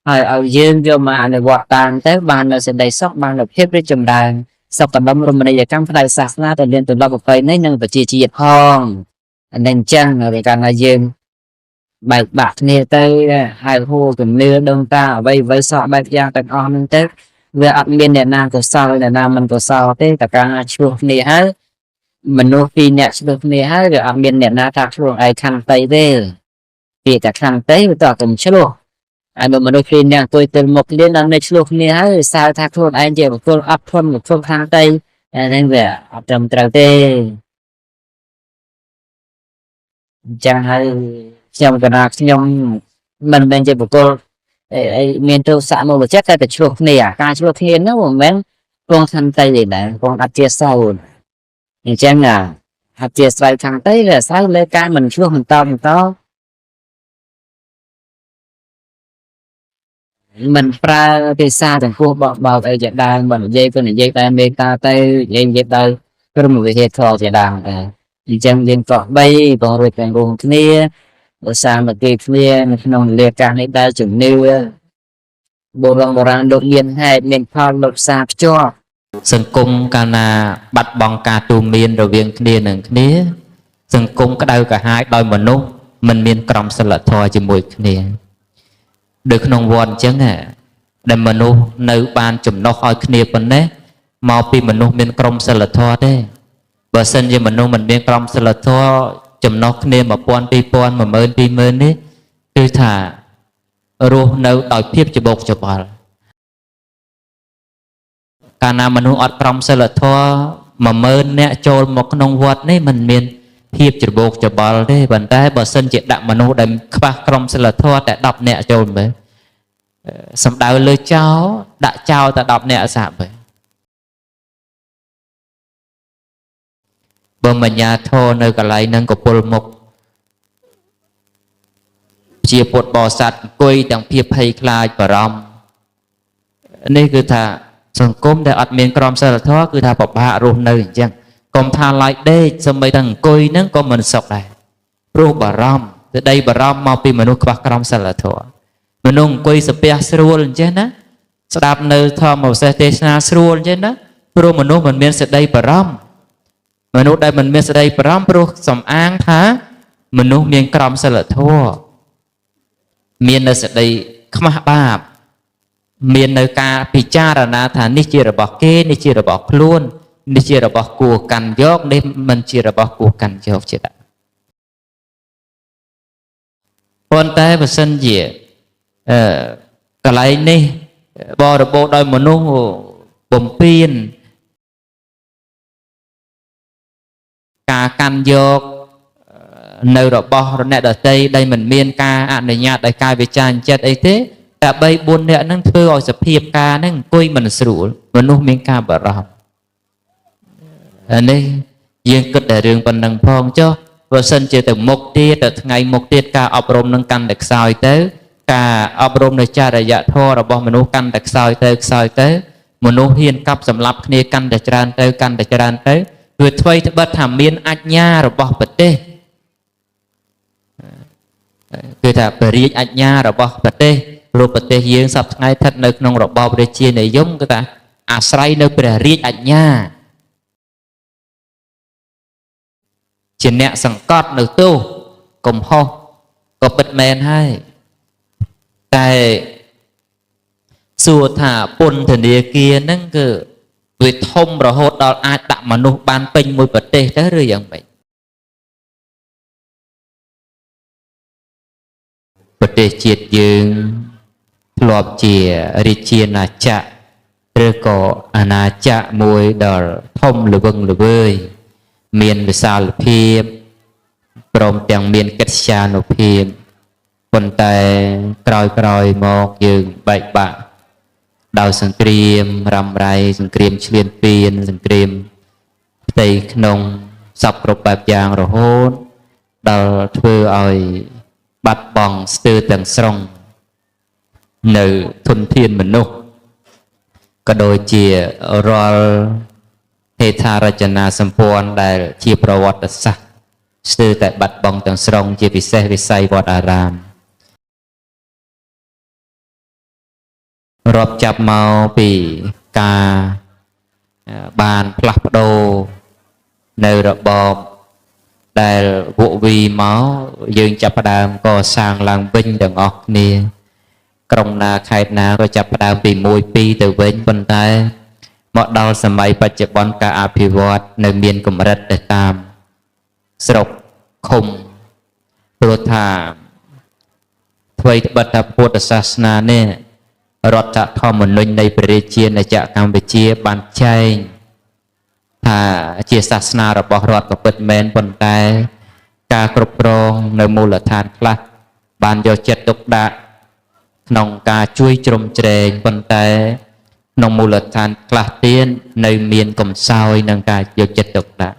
Speaker 1: ហើយឲ្យយើងយកមកអនុវត្តតាមទៅបាននៅសេចក្តីសុខបាននៅភាពរីកចម្រើនសុខដុមរមណីយកម្មផ្នែកសាសនាដែលមានទម្លាប់ប្រពៃណីនិងប្រជាជាតិផងអានេះអញ្ចឹងវាកាលណាយើងបែកបាក់គ្នាទៅហើយហួរជំនឿដូនតាអ្វីសោះបែបយ៉ាងទាំងអស់ហ្នឹងទៅវាអត់មានអ្នកណាកុសលអ្នកណាមិនកុសលទេតែការឆ្លោះគ្នាហើយមនុស្សពីរអ្នកឆ្លោះគ្នាហើយវាអត់មានអ្នកណាថាខ្លួនឯងខន្តីទេពីតែខន្តីវាតតែឆ្លោះហើយបើមនុស្សពីរអ្នកអង្គុយទល់មុខគ្នាដល់នៅឆ្លោះគ្នាហើយសើថាខ្លួនឯងជាបុគ្គលអត់ធន់បុគ្គលខន្តីអាហ្នឹងវាអត់ត្រឹមត្រូវទេអញ្ចឹងហើយខ្ញុំកណាខ្ញុំមិនមែនជាបុគ្គលអីមានទោសៈមូលចិត្តតែឆ្លោះគ្នាការឆ្លោះគ្នាហ្នឹងមិនមែនពងខន្តីទេដែរពងអត់ជាសោអញ្ចឹងអត់ជាស្រ័យខន្តីវាអាស្រ័យលើការមិនឆ្លោះបន្ត មិនប្រើភាសាទាំងពោះបោកបោកអីជាដើមបើនិយាយក៏និយាយតែមេត្តាទៅនិយាយដោយព្រមវិហារធម៌ជាដើមដែរអញ្ចឹងយើងក៏បីបងរួចទាំងរួមគ្នាឧស្សាហ៍មកគេគ្នានៅក្នុងលាកាសនេះដែលជំនឿបុរាណបុរាណលោកមានហេតុមានផលលោកផ្សារភ្ជាប់
Speaker 2: សង្គមកាលណាបាត់បង់ការទូមានរវាងគ្នានឹងគ្នា សង្គមក្តៅក្រហាយដោយមនុស្សមិនមានក្រមសីលធម៌ជាមួយគ្នាដូចក្នុងវត្តអញ្ចឹងណាដែលមនុស្សនៅបានចំណុះឲ្យគ្នាប៉ុណ្ណេះមកពីមនុស្សមានក្រមសីលធម៌ទេបើសិនជាមនុស្សមិនមានក្រមសីលធម៌ចំណុះគ្នា1000 2000 10000 20000នេះគឺថារស់នៅដោយភាពច្បោកច្បល់កាលណាមនុស្សអត់ក្រមសីលធម៌10000នាក់ចូលមកក្នុងវត្តនេះមិនមានភាពច្របូកច្របល់ទេប៉ុន្តែបើសិនជាដាក់មនុស្សដែលខ្វះក្រមសីលធម៌តែ10នាក់ចូលមើលសំដៅលើចោលដាក់ចោលតែ10នាក់សាប់មើលបើមញ្ញាធរនៅកន្លែងហ្នឹងកពុលមុខជាពុទ្ធបរិស័ទអង្គុយទាំងភាពភ័យខ្លាចបារម្ភនេះគឺថាសង្គមដែលអត់មានក្រមសីលធម៌គឺថាពិបាករស់នៅអញ្ចឹងកុំថាឡើយដេកសម្បីតែអង្គុយហ្នឹងក៏មិនសុខដែរព្រោះបារម្ភទៅដីបារម្ភមកពីមនុស្សខ្វះក្រមសីលធម៌មនុស្សអង្គុយសាពះស្រួលអញ្ចឹងណាស្ដាប់នៅធម៌ពិសេសទេសនាស្រួលអញ្ចឹងណាព្រោះមនុស្សមិនមានសេចក្តីបារម្ភមនុស្សដែលមិនមានសេចក្តីបារម្ភព្រោះសំអាងថាមនុស្សមានក្រមសីលធម៌មាននៅសេចក្តីខ្មាស់បាបមាននៅការពិចារណាថានេះជារបស់គេនេះជារបស់ខ្លួននេះជារបស់គួរកាន់យកនេះមិនជារបស់គួរកាន់យកជាដើមប៉ុន្តែបើសិនជាកន្លែងនេះបរិបូរដោយមនុស្សបំពេញការកាន់យកនៅរបស់អ្នកដទៃដែលមិនមានការអនុញ្ញាតដោយកាយវិចារចិត្តអីទេតែ3 4នាក់ហ្នឹងធ្វើឲ្យសភាពការហ្នឹងអង្គុយមិនស្រួលមនុស្សមានការបារម្ភអានេះយើងគិតតែរឿងប៉ុណ្ណឹងផងចុះបើសិនជាទៅមុខទៀតទៅថ្ងៃមុខទៀតការអប់រំនឹងកាន់តែខ្សោយទៅការអប់រំនៅចរិយធម៌របស់មនុស្សកាន់តែខ្សោយទៅខ្សោយទៅមនុស្សហ៊ានកាប់សម្លាប់គ្នាកាន់តែច្រើនទៅកាន់តែច្រើនទៅវាថ្វីត្បិតថាមានអាជ្ញារបស់ប្រទេសគឺថាព្រះរាជអាជ្ញារបស់ប្រទេសព្រោះប្រទេសយើងសប្តាហ៍ថ្ងៃស្ថិតនៅក្នុងរបបរាជានិយមគឺថាអាស្រ័យនៅព្រះរាជអាជ្ញាជាអ្នកសង្កត់នៅទោសកំហុសក៏ពិតមែនហើយតែសួរថាពន្ធនាគារហ្នឹងគឺវាធំរហូតដល់អាចដាក់មនុស្សបានពេញមួយប្រទេសទៅឬយ៉ាងម៉េចប្រទេសជាតិយើងធ្លាប់ជារាជាណាចក្រឬក៏អាណាចក្រមួយដ៏ធំល្វឹងល្វើយមានវិសាលភាពព្រមទាំងមានកិត្យានុភាពប៉ុន្តែក្រោយៗមកយើងបែកបាក់ដោយសង្គ្រាមរ៉ាំរ៉ៃសង្គ្រាមឈ្លានពានសង្គ្រាមផ្ទៃក្នុងសពគ្រប់បែបយ៉ាងរហូតដល់ធ្វើឲ្យបាត់បង់ស្ទើរទាំងស្រុងនៅធនធានមនុស្សក៏ដូចជារាល់ហេដ្ឋារចនាសម្ព័ន្ធដែលជាប្រវត្តិសាស្ត្រស្ទើរតែបាត់បង់ទាំងស្រុងជាពិសេសវិស័យវត្តអារាមរាប់ចាប់មកពីការបានផ្លាស់ប្ដូរនៅរបបដែលវក់វីមកយើងចាប់ផ្ដើមកសាងឡើងវិញទាំងអស់គ្នាក្រុងណាខេត្តណាក៏ចាប់ផ្ដើមពី1 2ទៅវិញប៉ុន្តែមកដល់សម័យបច្ចុប្បន្នការអភិវឌ្ឍនៅមានកម្រិតទៅតាមស្រុកឃុំព្រោះថាថ្វីត្បិតថាពុទ្ធសាសនានេះរដ្ឋធម្មនុញ្ញនៃព្រះរាជាណាចក្រកម្ពុជាបានចែងថាជាសាសនារបស់រដ្ឋក៏ពិតមែនប៉ុន្តែការគ្រប់គ្រងនៅមូលដ្ឋានខ្លះបានយកចិត្តទុកដាក់ក្នុងការជួយជ្រោមជ្រែងប៉ុន្តែក្នុងមូលដ្ឋានខ្លះទៀតនៅមានកំសោយនឹងការយកចិត្តទុកដាក់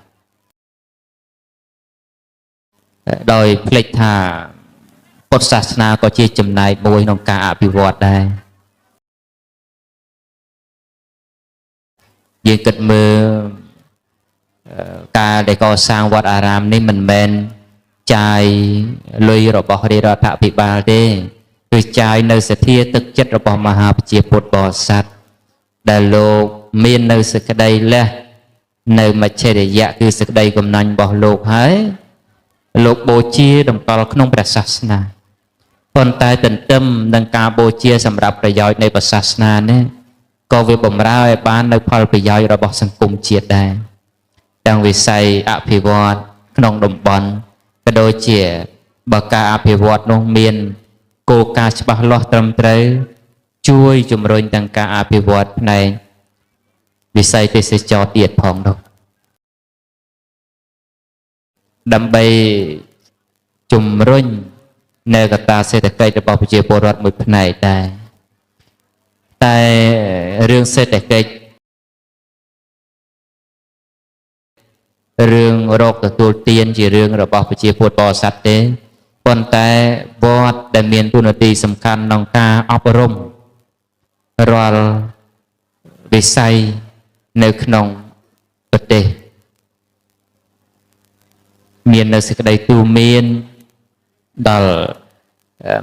Speaker 2: ដោយភ្លេចថាពុទ្ធសាសនាក៏ជាចំណែកមួយក្នុងការអភិវឌ្ឍដែរ យើងគិតមើលការដែលកសាងវត្តអារាមនេះមិនមែនចាយលុយរបស់រាជរដ្ឋាភិបាលទេគឺចាយនៅសទ្ធាទឹកចិត្តរបស់មហាប្រជាពុទ្ធបរិស័ទដែលលោកមាននៅសេចក្តីលះនៅមច្ឆរិយៈគឺសេចក្តីកំណាញ់របស់លោកហើយលោកបូជាតម្កល់ក្នុងព្រះសាសនាប៉ុន្តែទន្ទឹមនឹងការបូជាសម្រាប់ប្រយោជន៍នៃព្រះសាសនានេះក៏វាបំរើឲ្យបាននៅផលប្រយោជន៍របស់សង្គមជាតិដែរទាំងវិស័យអភិវឌ្ឍក្នុងតំបន់ក៏ដូចជាបើការអភិវឌ្ឍនោះមានគោលការណ៍ច្បាស់លាស់ត្រឹមត្រូវជួយជំរុញទាំងការអភិវឌ្ឍផ្នែកវិស័យទេសចរណ៍ទៀតផងនោះដើម្បីជំរុញនៅកត្តាសេដ្ឋកិច្ចរបស់ប្រជាពលរដ្ឋមួយផ្នែកដែរតែរឿងសេដ្ឋកិច្ចរឿងរកទទួលទានជារឿងរបស់ប្រជាពុទ្ធបរិស័ទទេប៉ុន្តែវត្តដែលមានតួនាទីសំខាន់ក្នុងការអប់រំរាល់វិស័យនៅក្នុងប្រទេសមាននៅសេចក្តីទូមានដល់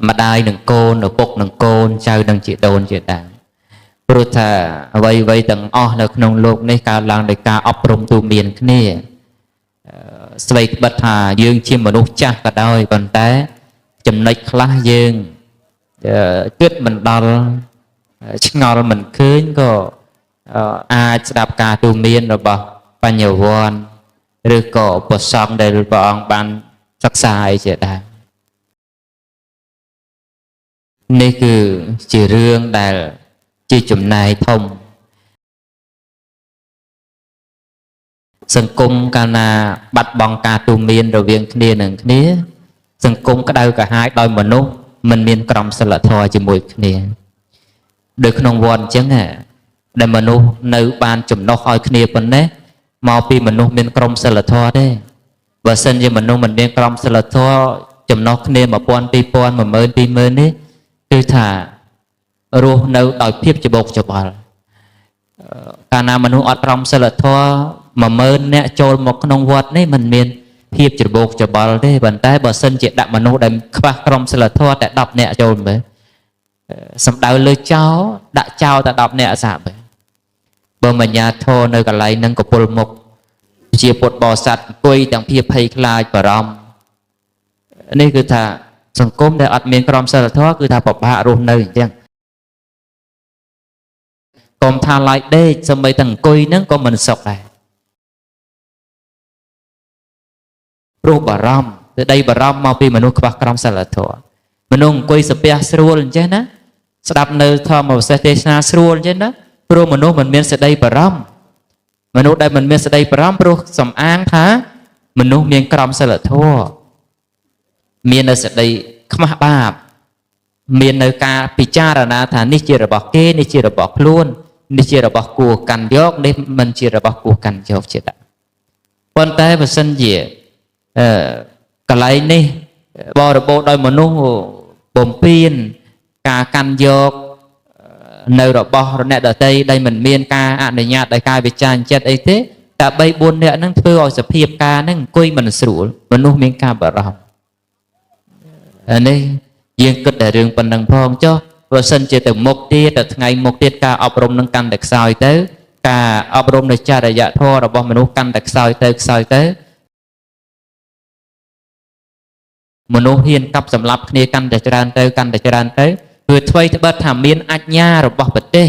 Speaker 2: ម្ដាយនិងកូនឪពុកនិងកូនចៅនិងជីដូនជាដើមព្រោះថាអ្វីៗទាំងអស់នៅក្នុងលោកនេះកើតឡើងដោយការអប់រំទូមានគ្នាស្វ័យត្បិតថាយើងជាមនុស្សចាស់ក៏ដោយប៉ុន្តែចំណុចខ្លះយើងគិតមិនដល់ឆ្ងល់មិនឃើញក៏អាចស្ដាប់ការទូមានរបស់បញ្ញវន្តឬក៏ព្រះសង្ឃដែលព្រះអង្គបានសិក្សាអីជាដើមនេះគឺជារឿងដែលជាចំណែកធំសង្គមកាលណាបាត់បង់ការទូមានរវាងគ្នានឹងគ្នាសង្គមក្តៅក្រហាយដោយមនុស្សមិនមានក្រមសីលធម៌ជាមួយគ្នាដូចក្នុងវត្តអញ្ចឹងដែលមនុស្សនៅបានចំណុះឲ្យគ្នាប៉ុណ្ណេះមកពីមនុស្សមានក្រមសីលធម៌ទេបើសិនជាមនុស្សមិនមានក្រមសីលធម៌ចំណុះគ្នា1000 2000 10000 20000នេះគឺថារស់នៅដោយភាពច្បោកច្បល់កាលណាមនុស្សអត់ក្រមសីលធម៌10000នាក់ចូលមកក្នុងវត្តនេះមិនមានភាពច្របូកច្របល់ទេប៉ុន្តែបើសិនជាដាក់មនុស្សដែលខ្វះក្រមសីលធម៌តែ10នាក់ចូលមើលសំដៅលើចោលដាក់ចោលតែ10នាក់សាប់បើមញ្ញាធរនៅកន្លែងនឹងកពុលមុខជាពុទ្ធបរិស័ទអង្គុយទាំងភាពភ័យខ្លាចបារម្ភនេះគឺថាសង្គមដែលអត់មានក្រមសីលធម៌គឺថាពិបាករស់នៅអញ្ចឹងកុំថាឡាយដេកសម្បីតែអង្គុយហ្នឹងក៏មិនសុខដែរព្រោះបារម្ភទៅដីបារម្ភមកពីមនុស្សខ្វះក្រមសីលធម៌មនុស្សអង្គុយសាពះស្រួលអញ្ចឹងណាស្ដាប់នៅធម៌វិសេសទេសនាស្រួលអញ្ចឹងណាព្រោះមនុស្សមិនមានសេចក្តីបារម្ភមនុស្សដែលមិនមានសេចក្តីបារម្ភព្រោះសំអាងថាមនុស្សមានក្រមសីលធម៌មាននៅសេចក្តីខ្មាស់បាបមាននៅការពិចារណាថានេះជារបស់គេនេះជារបស់ខ្លួននេះជារបស់គួរកាន់យកនេះមិនជារបស់គួរកាន់យកជាដើមប៉ុន្តែបើសិនជាកន្លែងនេះបរិបូរដោយមនុស្សបំពេញការកាន់យកនៅរបស់អ្នកដទៃដែលមិនមានការអនុញ្ញាតដោយការវិចារចិត្តអីទេតែ3 4នាក់ហ្នឹងធ្វើឲ្យសភាពការហ្នឹងអង្គុយមិនស្រួលមនុស្សមានការបារម្ភនេះយើងគិតតែរឿងប៉ុណ្ណឹងផងចុះបើសិនជាទៅមុខទៀតទៅថ្ងៃមុខទៀតការអប់រំនឹងកាន់តែខ្សោយទៅការអប់រំនៅចរិយធម៌របស់មនុស្សកាន់តែខ្សោយទៅខ្សោយទៅមនុស្សហ៊ានកាប់សម្លាប់គ្នាកាន់តែច្រើនទៅកាន់តែច្រើនទៅគឺថ្វីត្បិតថាមានអាជ្ញារបស់ប្រទេស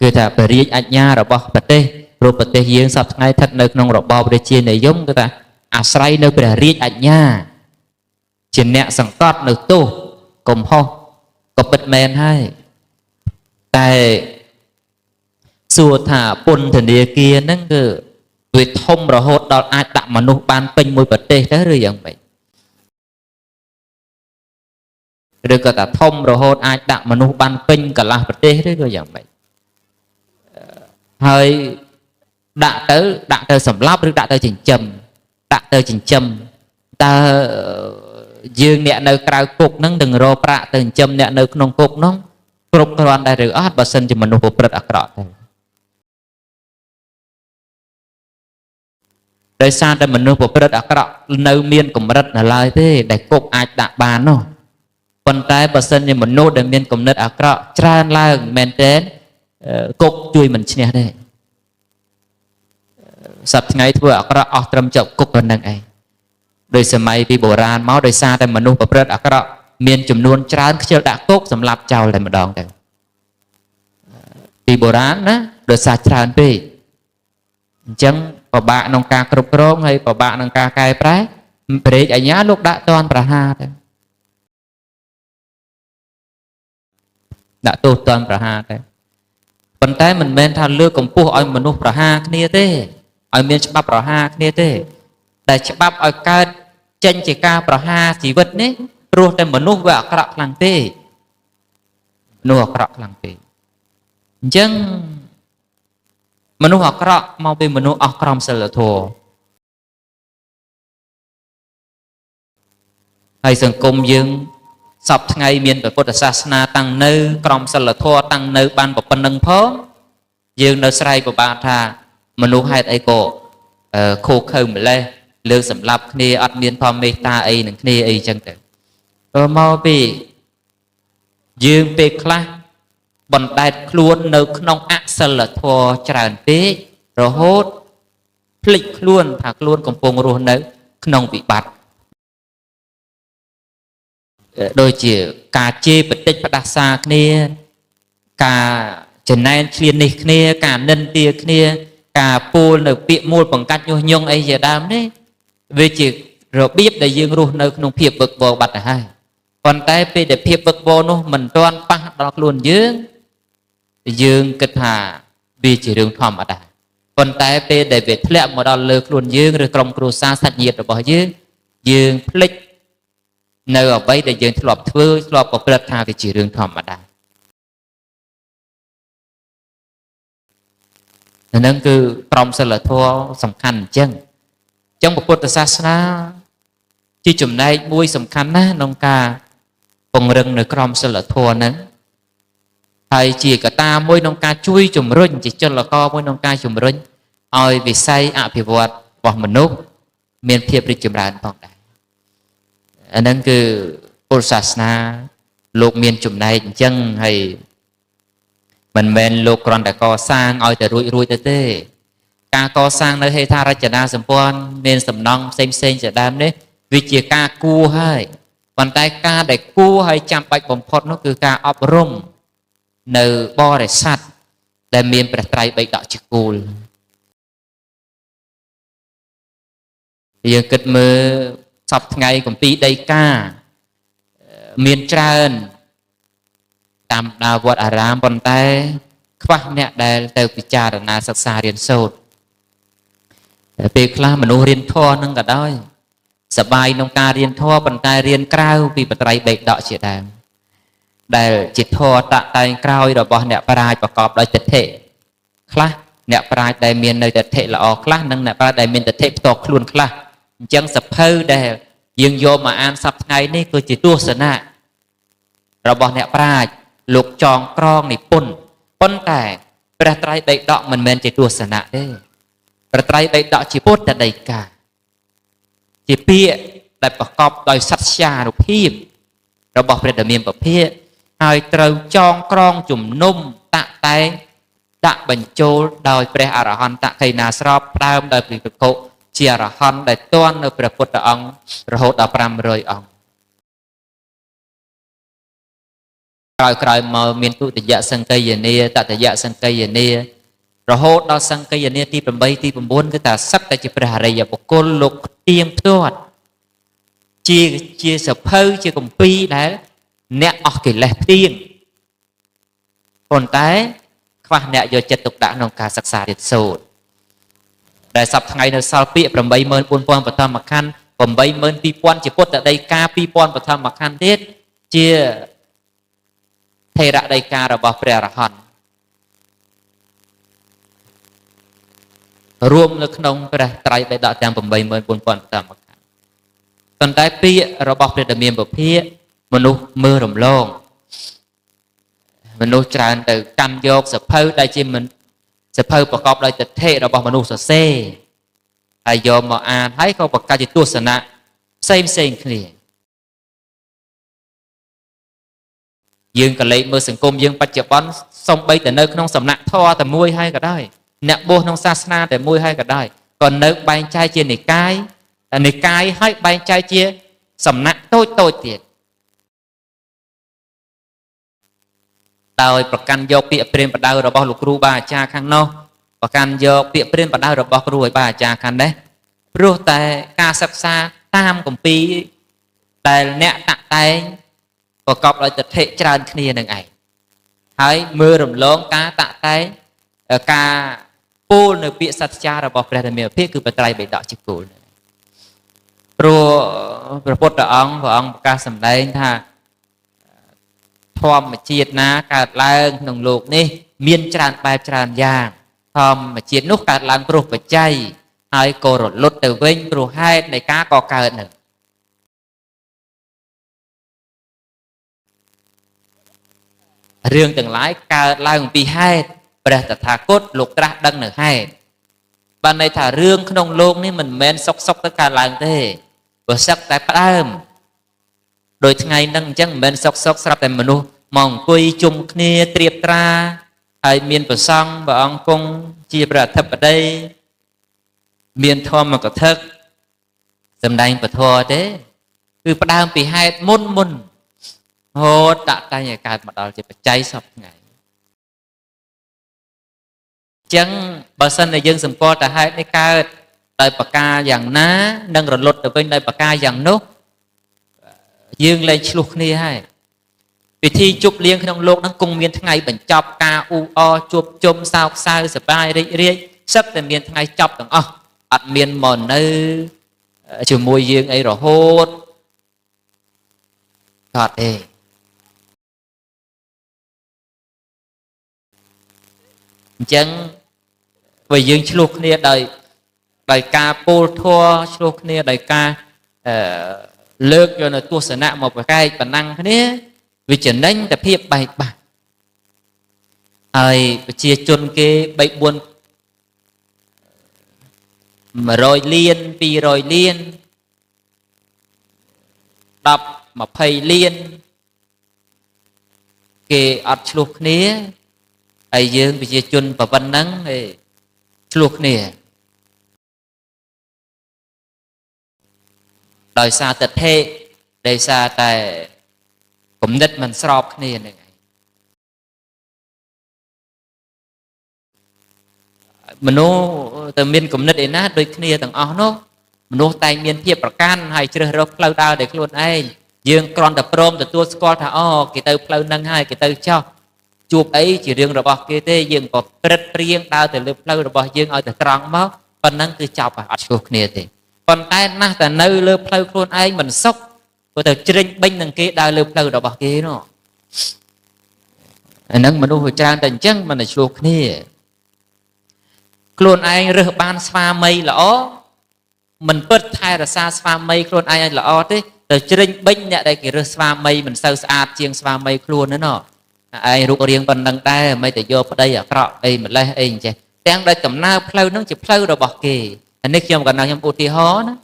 Speaker 2: គឺថាព្រះរាជអាជ្ញារបស់ប្រទេសព្រោះប្រទេសយើងសប្តាហ៍ថ្ងៃស្ថិតនៅក្នុងរបបរាជានិយមគឺថាអាស្រ័យនៅព្រះរាជអាជ្ញាជាអ្នកសង្កត់នៅទោសកំហុសក៏ពិតមែនហើយតែសួរថាពន្ធនាគារហ្នឹងគឺវាធំរហូតដល់អាចដាក់មនុស្សបានពេញមួយប្រទេសទៅឬយ៉ាងម៉េចឬក៏ថាធំរហូតអាចដាក់មនុស្សបានពេញកន្លះប្រទេសឬក៏យ៉ាងម៉េចហើយដាក់ទៅសម្លាប់ឬដាក់ទៅចិញ្ចឹមដាក់ទៅចិញ្ចឹមតើយើងអ្នកនៅក្រៅគុកហ្នឹងនឹងរកប្រាក់ទៅចិញ្ចឹមអ្នកនៅក្នុងគុកហ្នឹងគ្រប់គ្រាន់ដែរឬអត់បើសិនជាមនុស្សប្រព្រឹត្តអាក្រក់ទៅ ដោយសារតែមនុស្សប្រព្រឹត្តអាក្រក់នៅមានកម្រិតនៅឡើយទេដែលគុកអាចដាក់បាននោះប៉ុន្តែបើសិនជាមនុស្សដែលមានគំនិតអាក្រក់ច្រើនឡើងមែនទែនគុកជួយមិនឈ្នះទេសប្តាហ៍ថ្ងៃធ្វើអាក្រក់អស់ត្រឹមជាប់គុកប៉ុណ្ណឹងឯងដោយសម័យពីបុរាណមកដោយសារតែមនុស្សប្រព្រឹត្តអាក្រក់មានចំនួនច្រើនខ្ជិលដាក់គុកសម្លាប់ចោលតែម្ដងទៅពីបុរាណណាដោយសារច្រើនពេកអញ្ចឹងពិបាកក្នុងការគ្រប់គ្រងហើយពិបាកក្នុងការកែប្រែព្រះរាជអាជ្ញាលោកដាក់ទណ្ឌប្រហារទៅដាក់ទោសទណ្ឌប្រហារទៅប៉ុន្តែមិនមែនថាលើកកម្ពស់ឲ្យមនុស្សប្រហារគ្នាទេឲ្យមានច្បាប់ប្រហារគ្នាទេតែច្បាប់ឲ្យកើតចេញជាការប្រហារជីវិតនេះព្រោះតែមនុស្សវាអាក្រក់ខ្លាំងទេមនុស្សអាក្រក់ខ្លាំងពេកអញ្ចឹងមនុស្សអាក្រក់មកពីមនុស្សអស់ក្រមសីលធម៌ហើយសង្គមយើងសពថ្ងៃមានព្រះពុទ្ធសាសនាតាំងនៅក្រមសីលធម៌តាំងនៅបានប៉ុណ្ណឹងផងយើងនៅស្រែកប្របាទថាមនុស្សហេតុអីក៏ខូខើម្លេះលើកសម្លាប់គ្នាអត់មានធម៌មេត្តាអីនឹងគ្នាអីចឹងទៅមកពីយើងពេលខ្លះបណ្ដែតខ្លួននៅក្នុងអសិលធម៌ច្រើនពេករហូតភ្លេចខ្លួនថាខ្លួនកំពុងរស់នៅក្នុងវិបត្តិដូចជាការជេរបតិចផ្ដាសាគ្នាការចំណែនឆ្លៀននេះគ្នាការនិន្ទាគ្នាការពោលនៅពាក្យមូលបង្កាច់ញុះញង់អីជាដើមនេះវាជារបៀបដែលយើងរស់នៅក្នុងភាពវឹកវរបាត់ទៅហើយប៉ុន្តែពេលដែលភាពវឹកវរនោះមិនទាន់ប៉ះដល់ខ្លួនយើងយើងគិតថាវាជារឿងធម្មតាប៉ុន្តែពេលដែលវាធ្លាក់មកដល់លើខ្លួនយើងឬក្រុមគ្រួសារសាច់ញាតិរបស់យើងយើងភ្លេចនៅអ្វីដែលយើងធ្លាប់ធ្វើធ្លាប់ប្រព្រឹត្តថាវាជារឿងធម្មតាហ្នឹងគឺក្រមសីលធម៌សំខាន់អញ្ចឹងពុទ្ធសាសនាជាចំណែកមួយសំខាន់ណាស់ក្នុងការពង្រឹងនៅក្រមសីលធម៌ហ្នឹងហើយជាកត្តាមួយក្នុងការជួយជំរុញជាចលករមួយក្នុងការជំរុញឲ្យវិស័យអភិវឌ្ឍរបស់មនុស្សមានភាពរីកចម្រើនផងដែរអាហ្នឹងគឺពុទ្ធសាសនាលោកមានចំណែកអញ្ចឹងហើយមិនមែនលោកគ្រាន់តែកសាងឲ្យតែរួចទៅទេការកសាងនៅហេដ្ឋារចនាសម្ព័ន្ធមានសំណង់ផ្សេងផ្សេងជាដើមនេះវាជាការគួរហើយប៉ុន្តែការដែលគួរហើយចាំបាច់បំផុតនោះគឺការអប់រំនៅបរិស័ទដែលមានព្រះត្រៃបិដកជាគោលយើងគិតមើលសពថ្ងៃគម្ពីរដីកាមានច្រើនតាមដាវត្តអារាមប៉ុន្តែខ្វះអ្នកដែលទៅពិចារណាសិក្សារៀនសូត្រតែពេលខ្លះមនុស្សរៀនធម៌នឹងក៏ដោយសប្បាយក្នុងការរៀនធម៌ប៉ុន្តែរៀនក្រៅពីបត្រៃបិដកជាដើមដែលជាធម៌តាក់តែងក្រោយរបស់អ្នកប្រាជ្ញប្រកបដោយទិដ្ឋិខ្លះអ្នកប្រាជ្ញដែលមាននៅទិដ្ឋិល្អខ្លះនិងអ្នកប្រាជ្ញដែលមានទិដ្ឋិផ្ទាល់ខ្លួនខ្លះអញ្ចឹងសភៅដែលយើងយកមកអានសប្តាហ៍ថ្ងៃនេះគឺជាទស្សនៈរបស់អ្នកប្រាជ្ញលោកចងក្រងនិពន្ធប៉ុន្តែព្រះត្រៃបិដកមិនមែនជាទស្សនៈទេព្រះត្រៃបិដកជាពុទ្ធដីកាជាពាក្យដែលប្រកបដោយសត្យានុភាពរបស់ព្រះដ៏មានពភាកហើយត្រូវចងក្រងជំនុំតាក់តែងដាក់បញ្ចូលដោយព្រះអរហន្តកៃណាស្របផ្ដើមដោយព្រះភិក្ខុជាអរហន្តដែលទាន់នៅព្រះពុទ្ធអង្គរហូតដល់500អង្គក្រោយៗមកមានទុតិយសង្កយនាតតយសង្កយនារហូតដល់សង្កយនាទី8ទី9គឺថាសឹកតែជាព្រះអរិយបុគ្គលលោកទៀងផ្ទាត់ជាសភៅជាគម្ពីរដែលអ្នកអស់កិលេសផ្ទៀងប៉ុន្តែខ្វះអ្នកយកចិត្តទុកដាក់ក្នុងការសិក្សារៀនសូត្រដែលសប្តាហ៍ថ្ងៃនៅសល់ពាក្យ 84000 បឋមខណ្ឌ 82000 ជាពុទ្ធដីកា 2000 បឋមខណ្ឌទៀតជាថេរដីការបស់ព្រះអរហន្តរួមនៅក្នុងព្រះត្រៃបិដកទាំង 84000 បឋមខណ្ឌប៉ុន្តែពាក្យរបស់ព្រះដ៏មានពភាកមនុស្សមើលរំលងមនុស្សច្រើនទៅកាន់យកសភៅដែលជាសភៅប្រកបដោយទិដ្ឋិរបស់មនុស្សសរសេរ ហើយយកមកអានហើយក៏បង្កើតជាទស្សនៈផ្សេងផ្សេងគ្នាយើងក៏លេចមើលសង្គមយើងបច្ចុប្បន្នសំបីតែនៅក្នុងសំណាក់ធម៌តែមួយហើយក៏ដោយអ្នកបួសក្នុងសាសនាតែមួយហើយក៏ដោយក៏នៅបែងចែកជានិកាយនិកាយហើយបែងចែកជាសំណាក់តូចតូចទៀតដោយប្រកាន់យកពាក្យព្រានបដៅរបស់លោកគ្រូបាអាចារ្យខាងនោះប្រកាន់យកពាក្យព្រានបដៅរបស់គ្រូឲ្យបាអាចារ្យខាងនេះព្រោះតែការសិក្សាតាមគម្ពីរដែលអ្នកតាក់តែងប្រកបដោយទិដ្ឋិច្រើនគ្នានឹងឯងហើយមើលរំលងការតាក់តែងការពោលនៅពាក្យសត្យារបស់ព្រះធម្មភិគឺបត្រៃបិដកជាគោលព្រោះព្រះពុទ្ធអង្គព្រះអង្គប្រកាសសម្ដែងថាធម្មជាតិណាកើតឡើងក្នុងលោកនេះមានច្រើនបែបច្រើនយ៉ាងធម្មជាតិនោះកើតឡើងព្រោះបច្ច័យហើយក៏រលត់ទៅវិញព្រោះហេតុនៃការកកើតនឹងរឿងទាំងឡាយកើតឡើងអំពីហេតុព្រះតថាគតលោកត្រាស់ដឹងនៅហេតុបានន័យថារឿងក្នុងលោកនេះមិនមែនសុកសុកទៅកើតឡើងទេព្រោះសឹកតែផ្ដើមដោយថ្ងៃហ្នឹងអញ្ចឹងមិនមែនសុកសុកស្រាប់តែមនុស្សមកអង្គុយជុំគ្នាត្រៀបត្រាហើយមានព្រះសង្ឃព្រះអង្គគង់ជាព្រះអធិបតីមានធម្មកថាសម្ដែងពធទេគឺផ្ដើមពីហេតុមុនមុនហូតដាក់តែងឲ្យកើតមកដល់ជាបច្ច័យសពថ្ងៃចឹងបើសិនតែយើងសម្គាល់តែហេតុនេះកើតដោយប្រការយ៉ាងណានិងរលត់ទៅវិញដោយប្រការយ៉ាងនោះយើងលែងឆ្លោះគ្នាហើយពិធីជប់លៀងក្នុងលោកនឹងគង់មានថ្ងៃបញ្ចប់ការអ៊ូអរជួបជុំសោកសៅសប្បាយរីករាយសឹកតែមានថ្ងៃចប់ទាំងអស់អត់មានមកនៅជាមួយយើងអីរហូតអត់ទេអញ្ចឹងបើយើងឆ្លោះគ្នាដោយការពោលធម៌ឆ្លោះគ្នាដោយការលើកយកនៅទស្សនៈមកប្រកែកប៉ុណ្ណឹងគ្នាវាចំណេញតែភាពបែកបាក់ហើយប្រជាជនគេ3 4 100លាន200លាន10 20លានគេអត់ឆ្លោះគ្នាហើយយើងប្រជាជនប៉ុណ្ណឹងឯងឆ្លោះគ្នាដោយសារទិដ្ឋិដោយសារតែគំនិតមិនស្របគ្នានឹងឯងមនុស្សទៅមានគំនិតឯណាដូចគ្នាទាំងអស់នោះមនុស្សតែងមានភាពប្រកាន់ហើយជ្រើសរើសផ្លូវដើរដោយខ្លួនឯងយើងគ្រាន់តែព្រមទទួលស្គាល់ថាអូគេទៅផ្លូវនឹងហើយគេទៅចោះជួបអីជារឿងរបស់គេទេយើងក៏ព្រឹត្តព្រៀងដើរទៅលើផ្លូវរបស់យើងឲ្យតែត្រង់មកប៉ុណ្ណឹងគឺចប់ហើយអត់ឆ្លោះគ្នាទេប៉ុន្តែណាស់តែនៅលើផ្លូវខ្លួនឯងមិនសុខព្រោះតែជ្រិញបិញនឹងគេដើរលើផ្លូវរបស់គេនោះអាហ្នឹងមនុស្សវាច្រើនតែអញ្ចឹងមិនតែឆ្លោះគ្នាខ្លួនឯងរើសបានស្វាមីល្អមិនពិតថែរក្សាស្វាមីខ្លួនឯងឲ្យល្អទេទៅជ្រិញបិញអ្នកដែលគេរើសស្វាមីមិនសូវស្អាតជាងស្វាមីខ្លួននោះណោះឯងរូបរាងប៉ុណ្ណឹងដែរមិនទៅយកប្តីអាក្រក់អីម្លេះអីអញ្ចេះទាំងដែលកំណើផ្លូវហ្នឹងជាផ្លូវរបស់គេអានេះខ្ញុំកណ្ដាលខ្ញុំឧទាហរណ៍ណា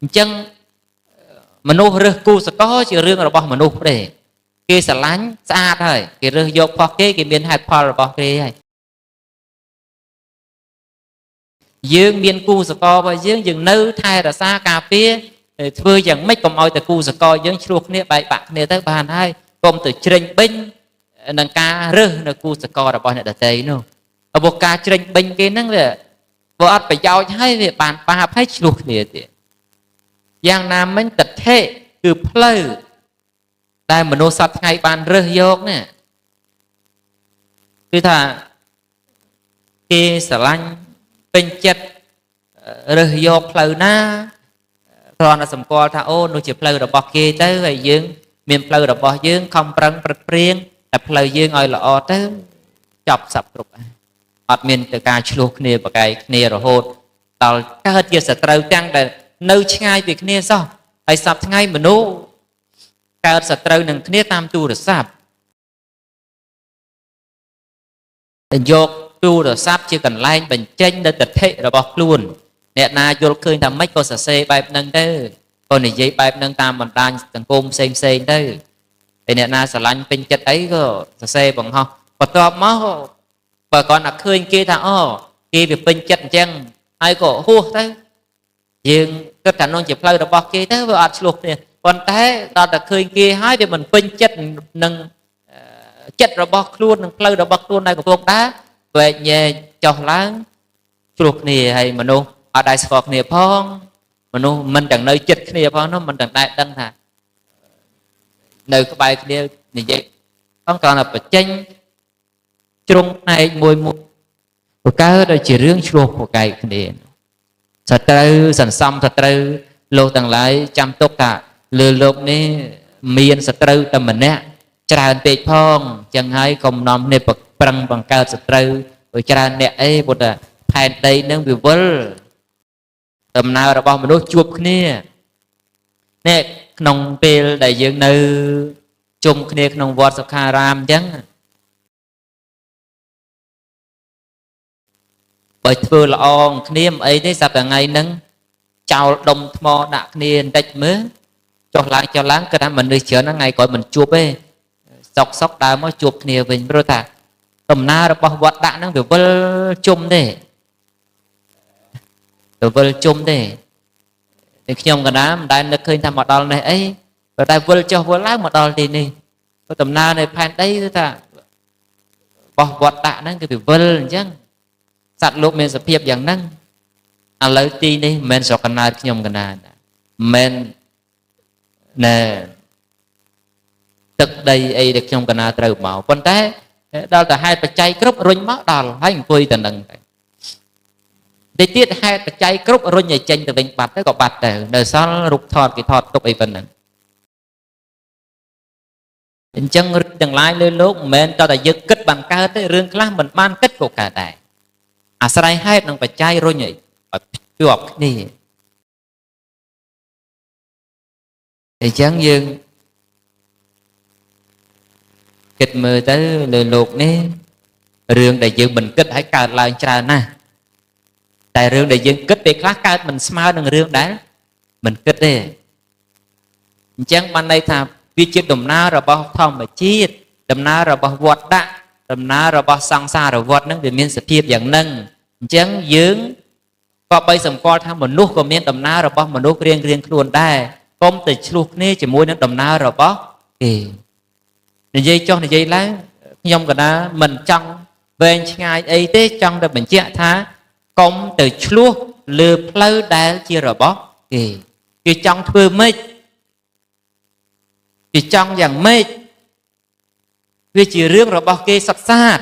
Speaker 2: អញ្ចឹងមនុស្សរើសគូសកលជារឿងរបស់មនុស្សទេគេស្រឡាញ់ស្អាតហើយគេរើសយកផុសគេគេមានហេតុផលរបស់គេហើយយើងមានគូសកលរបស់យើងយើងនៅថែរក្សាការពារធ្វើយ៉ាងម៉េចកុំឲ្យតែគូសកលយើងឆ្លោះគ្នាបែកបាក់គ្នាទៅបានហើយកុំទៅជ្រិញបិញនឹងការរើសនៅគូសកលរបស់អ្នកដទៃនោះព្រោះការជ្រិញបិញគេហ្នឹងវាបើអត់ប្រយោជន៍ហើយវាបានបាបហើយឆ្លោះគ្នាទៀតយ៉ាងណាមិញទិដ្ឋិគឺផ្លូវដែលមនុស្សសប្តាហ៍ថ្ងៃបានរើសយកនេះគឺថាគេស្រឡាញ់ពេញចិត្តរើសយកផ្លូវណាគ្រាន់តែសម្គាល់ថាអូនោះជាផ្លូវរបស់គេទៅហើយយើងមានផ្លូវរបស់យើងខំប្រឹងប្រឹកព្រៀងតែផ្លូវយើងឲ្យល្អទៅចប់សពគ្រប់អត់មានទៅការឆ្លោះគ្នាប្រកែកគ្នារហូតដល់កើតជាសត្រូវទាំងដែលនៅឆ្ងាយពីគ្នាសោះហើយសប្តាហ៍ថ្ងៃមនុស្សកើតសត្រូវនឹងគ្នាតាមទូរស័ព្ទយក ទូរស័ព្ទជាកន្លែងបញ្ចេញនៅទិដ្ឋិរបស់ខ្លួនអ្នកណាយល់ឃើញថាម៉េចក៏សរសេរបែបហ្នឹងទៅក៏និយាយបែបហ្នឹងតាមបណ្ដាញសង្គមផ្សេងផ្សេងទៅហើយអ្នកណាស្រឡាញ់ពេញចិត្តអីក៏សរសេរបង្ហោះបន្ទាប់មកបើគាត់តែឃើញគេថាអូគេវាពេញចិត្តអញ្ចឹងហើយក៏ហួសទៅយើងគិតថានោះជាផ្លូវរបស់គេទៅវាអត់ឆ្លោះគ្នាប៉ុន្តែដល់តែឃើញគេហើយវាមិនពេញចិត្តនឹងចិត្តរបស់ខ្លួននិងផ្លូវរបស់ខ្លួនដែលកំពុងដើរវែកញែកចុះឡើងឆ្លោះគ្នាហើយមនុស្សអត់ដែរស្គាល់គ្នាផងមនុស្សមិនទាំងនៅចិត្តគ្នាផងនោះមិនទាំងដែរដឹងថានៅក្បែរគ្នានិយាយផងគ្រាន់តែបញ្ចេញជ្រុងផ្នែកមួយមួយបង្កើតឲ្យជារឿងឆ្លោះប្រកែកគ្នាសត្រូវសន្សំសត្រូវលោកទាំងឡាយចាំទុកថាលើលោកនេះមានសត្រូវតែម្នាក់ច្រើនពេកផងចឹងហើយកុំនាំគ្នាប្រឹងបង្កើតសត្រូវឲ្យច្រើនអ្នកអីព្រោះតែផែនដីនឹងវាវិលដំណើររបស់មនុស្សជួបគ្នានេះក្នុងពេលដែលយើងនៅជុំគ្នាក្នុងវត្តសុខារាមអញ្ចឹងបើធ្វើល្អគ្នាមិនអីទេសប្តាហ៍ថ្ងៃហ្នឹងចោលដុំថ្មដាក់គ្នាបន្តិចមើលចុះឡើងគិតថាមនុស្សច្រើនថ្ងៃក្រោយមិនជួបទេសុកសុកដើរមកជួបគ្នាវិញព្រោះថាដំណើររបស់វត្តដាក់ហ្នឹងវាវិលជុំទេវាវិលជុំទេតែខ្ញុំកណាមិនដែលនឹកឃើញថាមកដល់នេះអីប៉ុន្តែវិលចុះវិលឡើងមកដល់ទីនេះព្រោះដំណើរនៃផែនដីគឺថារបស់វត្តដាក់ហ្នឹងគឺវាវិលអញ្ចឹងសត្វលោកមានសភាពយ៉ាងហ្នឹងឥឡូវទីនេះមិនមែនស្រុកកណ្ដាលខ្ញុំកណាមិនមែនណែទឹកដីអីដែលខ្ញុំកណាត្រូវមកប៉ុន្តែដល់តែហេតុបច្ច័យគ្រប់រុញមកដល់ហើយអង្គុយតែនឹងទៅតិចទៀតហេតុបច្ច័យគ្រប់រុញឲ្យចេញទៅវិញបាត់ទៅក៏បាត់ទៅនៅសល់រូបថតគេថតទុកអីប៉ុណ្ណឹងអញ្ចឹងរឿងទាំងឡាយលើលោកមិនមែនតតែយើងគិតបានកើតទេរឿងខ្លះមិនបានគិតក៏កើតដែរអាស្រ័យហេតុនិងបច្ច័យរុញឲ្យភ្ជាប់គ្នាអញ្ចឹងយើងគិតមើលទៅលើលោកនេះរឿងដែលយើងមិនគិតឲ្យកើតឡើងច្រើនណាស់តែរឿងដែលយើងគិតពេលខ្លះកើតមិនស្មើនឹងរឿងដែលមិនគិតទេអញ្ចឹងបានន័យថាវាជាដំណើររបស់ធម្មជាតិដំណើររបស់វត្តដាក់ដំណើររបស់សង្សារវដ្តហ្នឹងវាមានសភាពយ៉ាងហ្នឹងអញ្ចឹងយើងក៏បីសម្គាល់ថាមនុស្សក៏មានដំណើររបស់មនុស្សរៀងៗខ្លួនដែរកុំទៅឆ្លោះគ្នាជាមួយនឹងដំណើររបស់គេនិយាយចុះនិយាយឡើងខ្ញុំកណាមិនចង់វែងឆ្ងាយអីទេចង់តែបញ្ជាក់ថាកុំទៅឆ្លោះលើផ្លូវដែលជារបស់គេគេចង់ធ្វើម៉េចគេចង់យ៉ាងម៉េចវាជារឿងរបស់គេសុទ្ធសាធ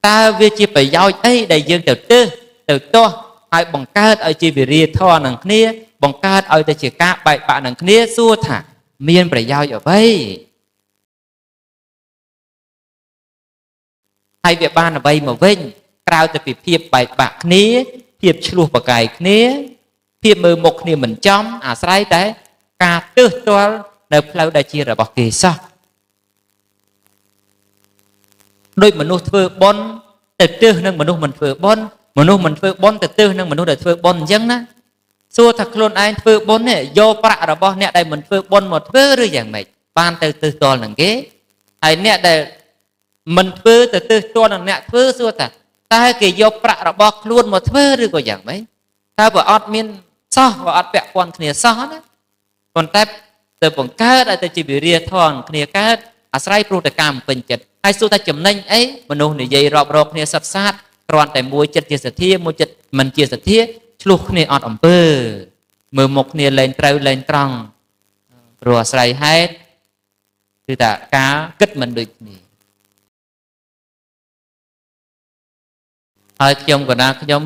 Speaker 2: តើវាជាប្រយោជន៍អីដែលយើងទៅទើសទៅទាស់ហើយបង្កើតឲ្យជាវិរិយធម៌នឹងគ្នាបង្កើតឲ្យទៅជាការបែកបាក់នឹងគ្នាសួរថាមានប្រយោជន៍អ្វីហើយវាបានអ្វីមកវិញក្រៅតែពីភាពបែកបាក់គ្នាភាពឆ្លោះប្រកែកគ្នាភាពមើលមុខគ្នាមិនចំអាស្រ័យតែការទើសទាល់នៅផ្លូវដែលជារបស់គេសោះដូចមនុស្សធ្វើបុណ្យទៅទើសនឹងមនុស្សមិនធ្វើបុណ្យមនុស្សមិនធ្វើបុណ្យទៅទើសនឹងមនុស្សដែលធ្វើបុណ្យអញ្ចឹងណាសួរថាខ្លួនឯងធ្វើបុណ្យនេះយកប្រាក់របស់អ្នកដែលមិនធ្វើបុណ្យមកធ្វើឬយ៉ាងម៉េចបានទៅទើសទាល់នឹងគេហើយអ្នកដែលមិនធ្វើទៅទើសទាល់នឹងអ្នកធ្វើសួរថាតើគេយកប្រាក់របស់ខ្លួនមកធ្វើឬក៏យ៉ាងម៉េចតើបើអត់មានសោះបើអត់ពាក់ព័ន្ធគ្នាសោះណាប៉ុន្តែទៅបង្កើតឲ្យទៅជាវិរិយធម៌គ្នាកើតអាស្រ័យព្រោះតែការពេញចិត្តហើយសួរថាចំណេញអីមនុស្សនិយាយរាប់រកគ្នាសុទ្ធសាធគ្រាន់តែមួយចិត្តជាសទ្ធាមួយចិត្តមិនជាសទ្ធាឆ្លោះគ្នាអត់អំពើមើលមុខគ្នាលែងត្រូវលែងត្រង់ព្រោះអាស្រ័យហេតុគឺថាការគិតមិនដូចគ្នាហើយខ្ញុំកណាខ្ញុំ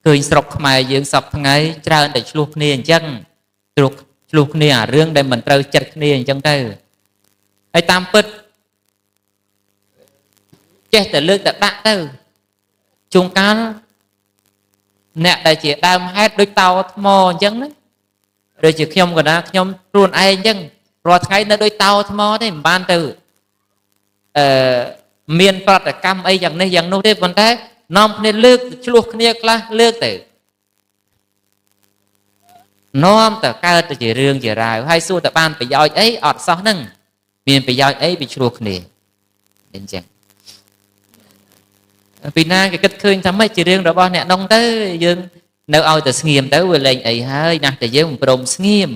Speaker 2: ឃើញស្រុកខ្មែរយើងសពថ្ងៃច្រើនតែឆ្លោះគ្នាអញ្ចឹងឆ្លោះគ្នាអារឿងដែលមិនត្រូវចិត្តគ្នាអញ្ចឹងទៅហើយតាមពិតចេះតែលើកតែដាក់ទៅជួនកាលអ្នកដែលជាដើមហេតុដូចតោថ្មអញ្ចឹងណាដូចជាខ្ញុំកណាខ្ញុំខ្លួនឯងអញ្ចឹងរាល់ថ្ងៃនៅដូចតោថ្មទេមិនបានទៅ អឺមានប្រតិកម្មអីយ៉ាងនេះយ៉ាងនោះទេប៉ុន្តែនាំគ្នាលើកឆ្លោះគ្នាខ្លះលើកទៅនាំតែកើតទៅជារឿងជារាវហើយសួរតែបានប្រយោជន៍អីអត់សោះហ្នឹងមានប្រយោជន៍អីពីឆ្លោះគ្នាអញ្ចឹងពីណាគេគិតឃើញថាម៉េចជារឿងរបស់អ្នកនងទៅយើងនៅឲ្យតែស្ងៀមទៅវាលែងអីហើយណាស់តែយើងមិនព្រមស្ងៀម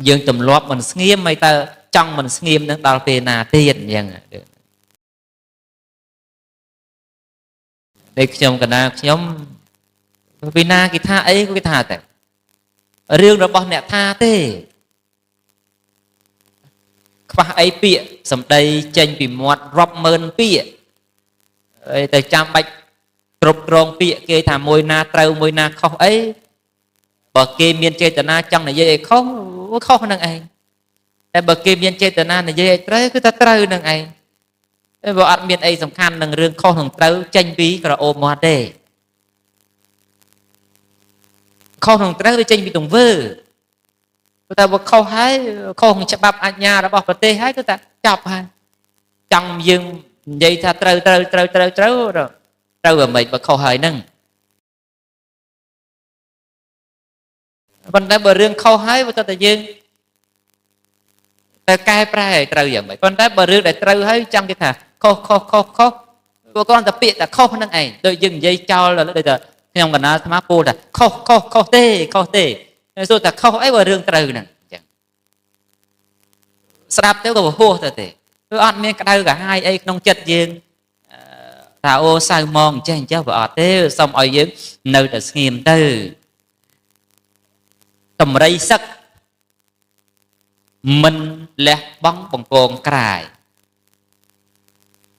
Speaker 2: យើងទម្លាប់មិនស្ងៀមមិនទៅចង់មិនស្ងៀមនឹងដល់ពេលណាទៀតអញ្ចឹងតែខ្ញុំកណាខ្ញុំពីណាគេថាអីគេថាតែរឿងរបស់អ្នកថាទេខ្វះអីពាក្យសម្ដីចេញពីមាត់រាប់ម៉ឺនពាក្យអីទៅចាំបាច់គ្រប់គ្រងពាក្យគេថាមួយណាត្រូវមួយណាខុសអីបើគេមានចេតនាចង់និយាយឲ្យខុសខុសនឹងឯងតែបើគេមានចេតនានិយាយឲ្យត្រូវគឺថាត្រូវនឹងឯងតែបើអត់មានអីសំខាន់នឹងរឿងខុសនឹងត្រូវចេញពីក្រអូបមាត់ទេខុសនឹងត្រូវវាចេញពីទង្វើតែបើខុសហើយខុសច្បាប់អាជ្ញារបស់ប្រទេសហើយគឺថាចប់ហើយចង់យើងនិយាយថាត្រូវត្រូវត្រូវត្រូវត្រូវត្រូវអ្មេចបើខុសហើយហ្នឹងប៉ុន្តែបើរឿងខុសហើយបើតែយើងតែកែប្រែឲ្យត្រូវយ៉ាងម៉េចប៉ុន្តែបើរឿងដែលត្រូវហើយចង់គេថាខុសខុសខុសខុសព្រោះគ្រាន់តែពាក្យតែខុសហ្នឹងឯងដូចយើងនិយាយចោលដូចតែខ្ញុំកណាអាត្មាពោលថាខុសខុសខុសទេខុសទេសួរថាខុសអីបើរឿងត្រូវហ្នឹងអញ្ចឹងស្ដាប់ទៅក៏ហួសទៅទេគឺអត់មានក្តៅក្រហាយអីក្នុងចិត្តយើងថាអូសៅម៉ងអញ្ចេះអញ្ចេះបើអត់ទេសូមឲ្យយើងនៅតែស្ងៀមទៅតម្រៃសឹកមិនលះបង់បង្កងក្រាយ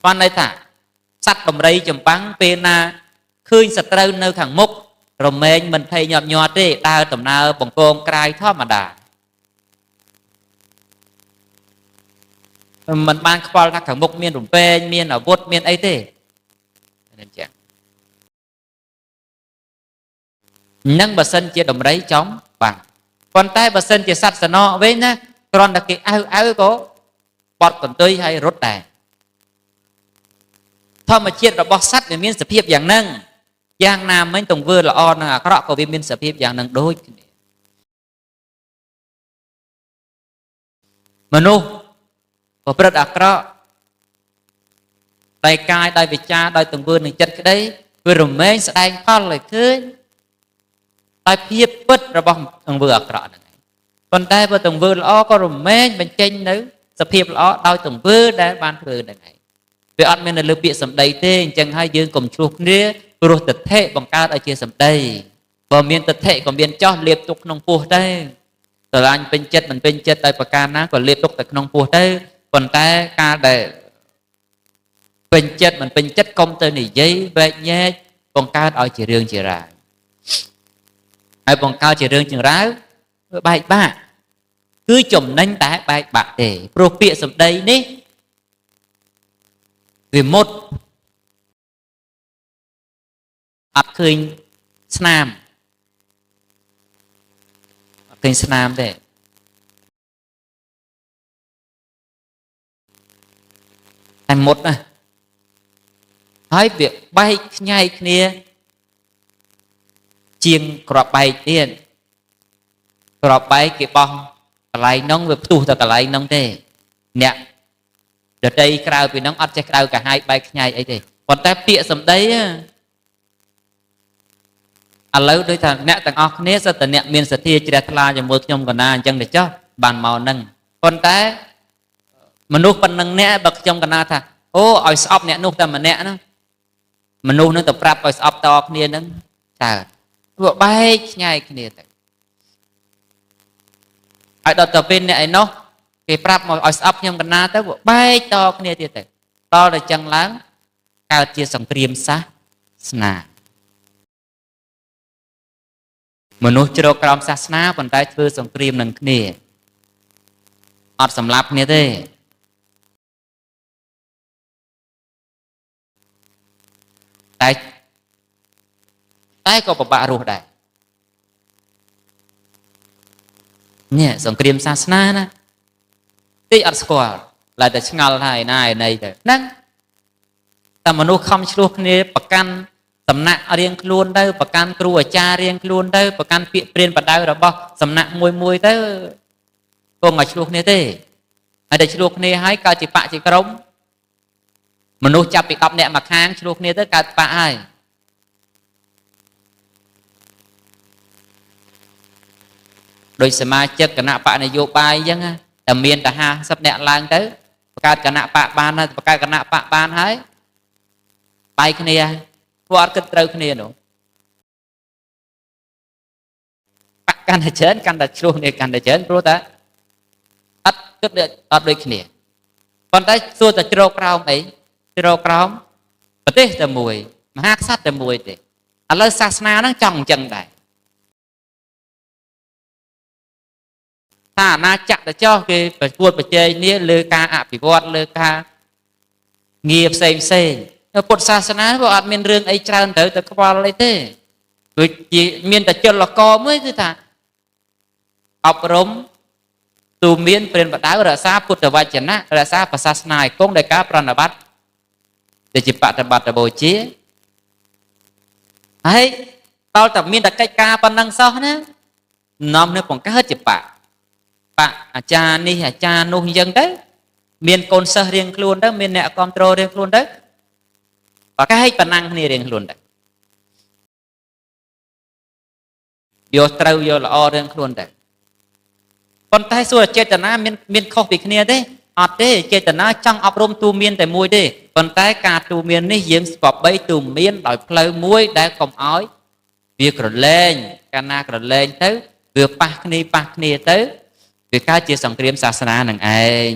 Speaker 2: បានន័យថាសត្វដំរីចម្បាំងពេលណាឃើញសត្រូវនៅខាងមុខរមែងមិនភ័យញាប់ញ័រទេដើរដំណើរបង្កងក្រាយធម្មតាមិនបានខ្វល់ថាខាងមុខមានរំពេងមានអាវុធមានអីទេនឹងចឹងនឹងបើសិនជាដំរីចំបាំងប៉ុន្តែបើសិនជាសត្វសំណក់វិញណាគ្រាន់តែគេអៅអៅក៏បត់កន្ទុយហើយរត់ដែរធម្មជាតិរបស់សត្វវាមានសភាពយ៉ាងហ្នឹងយ៉ាងណាមិញទង្វើល្អនិងអាក្រក់ក៏វាមានសភាពយ៉ាងហ្នឹងដូចគ្នាមនុស្សប្រព្រឹត្តអាក្រក់ដោយកាយដោយវិចារដោយទង្វើនិងចិត្តក្តីវារមែងស្ដែងផលឲ្យឃើញដោយភាពពិតរបស់ទង្វើអាក្រក់ហ្នឹងឯងប៉ុន្តែបើទង្វើល្អក៏រមែងបញ្ចេញនៅសភាពល្អដោយទង្វើដែលបានធ្វើហ្នឹងឯងវាអត់មាននៅលើពាក្យសម្ដីទេអញ្ចឹងហើយយើងកុំឆ្លោះគ្នាព្រោះទិដ្ឋិបង្កើតឲ្យជាសម្ដីបើមានទិដ្ឋិក៏មានចោះលៀបទុកក្នុងពោះដែរស្រឡាញ់ពេញចិត្តមិនពេញចិត្តដោយប្រការណាក៏លៀបទុកតែក្នុងពោះទៅប៉ុន្តែការដែលពេញចិត្តមិនពេញចិត្តកុំទៅនិយាយវែកញែកបង្កើតឲ្យជារឿងជារាវហើយបង្កើតជារឿងជារាវវាបែកបាក់គឺចំណេញតែបែកបាក់ទេព្រោះពាក្យសម្ដីនេះវាមុតអត់ឃើញស្នាមអត់ឃើញស្នាមទេតែមុតណាហើយវាបែកខ្ញែកគ្នាជាងក្របបែកទៀតក្របបែកគេបោះកន្លែងហ្នឹងវាផ្ទុះតែកន្លែងហ្នឹងទេអ្នកដតីក្រៅពីហ្នឹងអត់ចេះក្តៅកាហាយបែកខ្ញែកអីទេប៉ុន្តែពាក្យសម្ដីឥឡូវដូចថាអ្នកទាំងអស់គ្នាសិតតែអ្នកមានសទ្ធាជ្រះថ្លាជាមួយខ្ញុំកណាអញ្ចឹងទៅចុះបានមកហ្នឹងប៉ុន្តែមនុស្សប៉ុណ្ណឹងអ្នកបើខ្ញុំកណាថាអូឲ្យស្អប់អ្នកនោះតែម្នាក់ណាមនុស្សនឹងទៅប្រាប់ឲ្យស្អប់តគ្នាហ្នឹងតើវាបែកខ្ញែកគ្នាទៅហើយដល់ទៅពេលអ្នកឯនោះគេប្រាប់មកឲ្យស្អប់ខ្ញុំកណាទៅវាបែកតគ្នាទៀតទៅតតែចឹងឡើងកើតជាសង្គ្រាមសាសនាមនុស្សជ្រកក្រោមសាសនាប៉ុន្តែធ្វើសង្គ្រាមនឹងគ្នាអត់សម្លាប់គ្នាទេតែក៏ពិបាករស់ដែរនេះសង្គ្រាមសាសនាណា តិចអត់ស្គាល់ឡើយតែឆ្ងល់ហើយណាឯណីទៅហ្នឹងតែមនុស្សខំឆ្លោះគ្នាប្រកាន់សំណាក់រៀងខ្លួនទៅប្រកាន់គ្រូអាចារ្យរៀងខ្លួនទៅប្រកាន់ពាក្យព្រានបដៅរបស់សំណាក់មួយមួយទៅគង់ឲ្យឆ្លោះគ្នាទេហើយតែឆ្លោះគ្នាហើយកើតជាបកជាក្រុមមនុស្សចាប់ពី10នាក់មកខាងឆ្លោះគ្នាទៅកើតបកហើយដោយសមាជិកគណៈបកនយោបាយអញ្ចឹងតែមានតែ50នាក់ឡើងទៅបង្កើតគណៈបកបានហើយបង្កើតគណៈបកបានហើយបាយគ្នាពួកអត់គិតត្រូវគ្នានោះបកកាន់តែច្រើនកាន់តែឆ្លោះគ្នាកាន់តែច្រើនព្រោះតែអត់គិតអត់ដូចគ្នាប៉ុន្តែសួរតែជ្រកក្រោមអីជ្រកក្រោមប្រទេសតែមួយមហាក្សត្រតែមួយទេឥឡូវសាសនាហ្នឹងចង់អញ្ចឹងដែរថាអាណាចក្រទៅចោះគេប្រកួតប្រជែងនេះលើការអភិវឌ្ឍលើការងារផ្សេងផ្សេងពុទ្ធសាសនាវាអត់មានរឿងអីច្រើនត្រូវទៅខ្វល់អីទេគឺជាមានតែចលករមួយគឺថាអប់រំទូមានព្រានបដៅរក្សាពុទ្ធវចនៈរក្សាប្រសាសនាឲ្យគង់ដោយការប្រណិប័តដែលជាបប្រតិបត្តិបូជាហើយដល់តែមានតែកិច្ចការប៉ុណ្ណឹងសោះណានាំនៅបង្កើតជាបកបកអាចារ្យនេះអាចារ្យនោះអញ្ចឹងទៅមានកូនសិស្សរៀងខ្លួនទៅមានអ្នកគ្រប់គ្រងរៀងខ្លួនទៅបកែកប៉ុណ្ណឹងគ្នារៀងខ្លួនទៅយកត្រូវយកល្អរៀងខ្លួនទៅប៉ុន្តែសួរចេតនាមានខុសពីគ្នាទេអត់ទេចេតនាចង់អប់រំទូមានតែមួយទេប៉ុន្តែការទូមាននេះយើងស្បបីទូមានដោយផ្លូវមួយដែលកុំឲ្យវាក្រលែងកាលណាក្រលែងទៅវាប៉ះគ្នាទៅវាកើតជាសង្គ្រាមសាសនានឹងឯង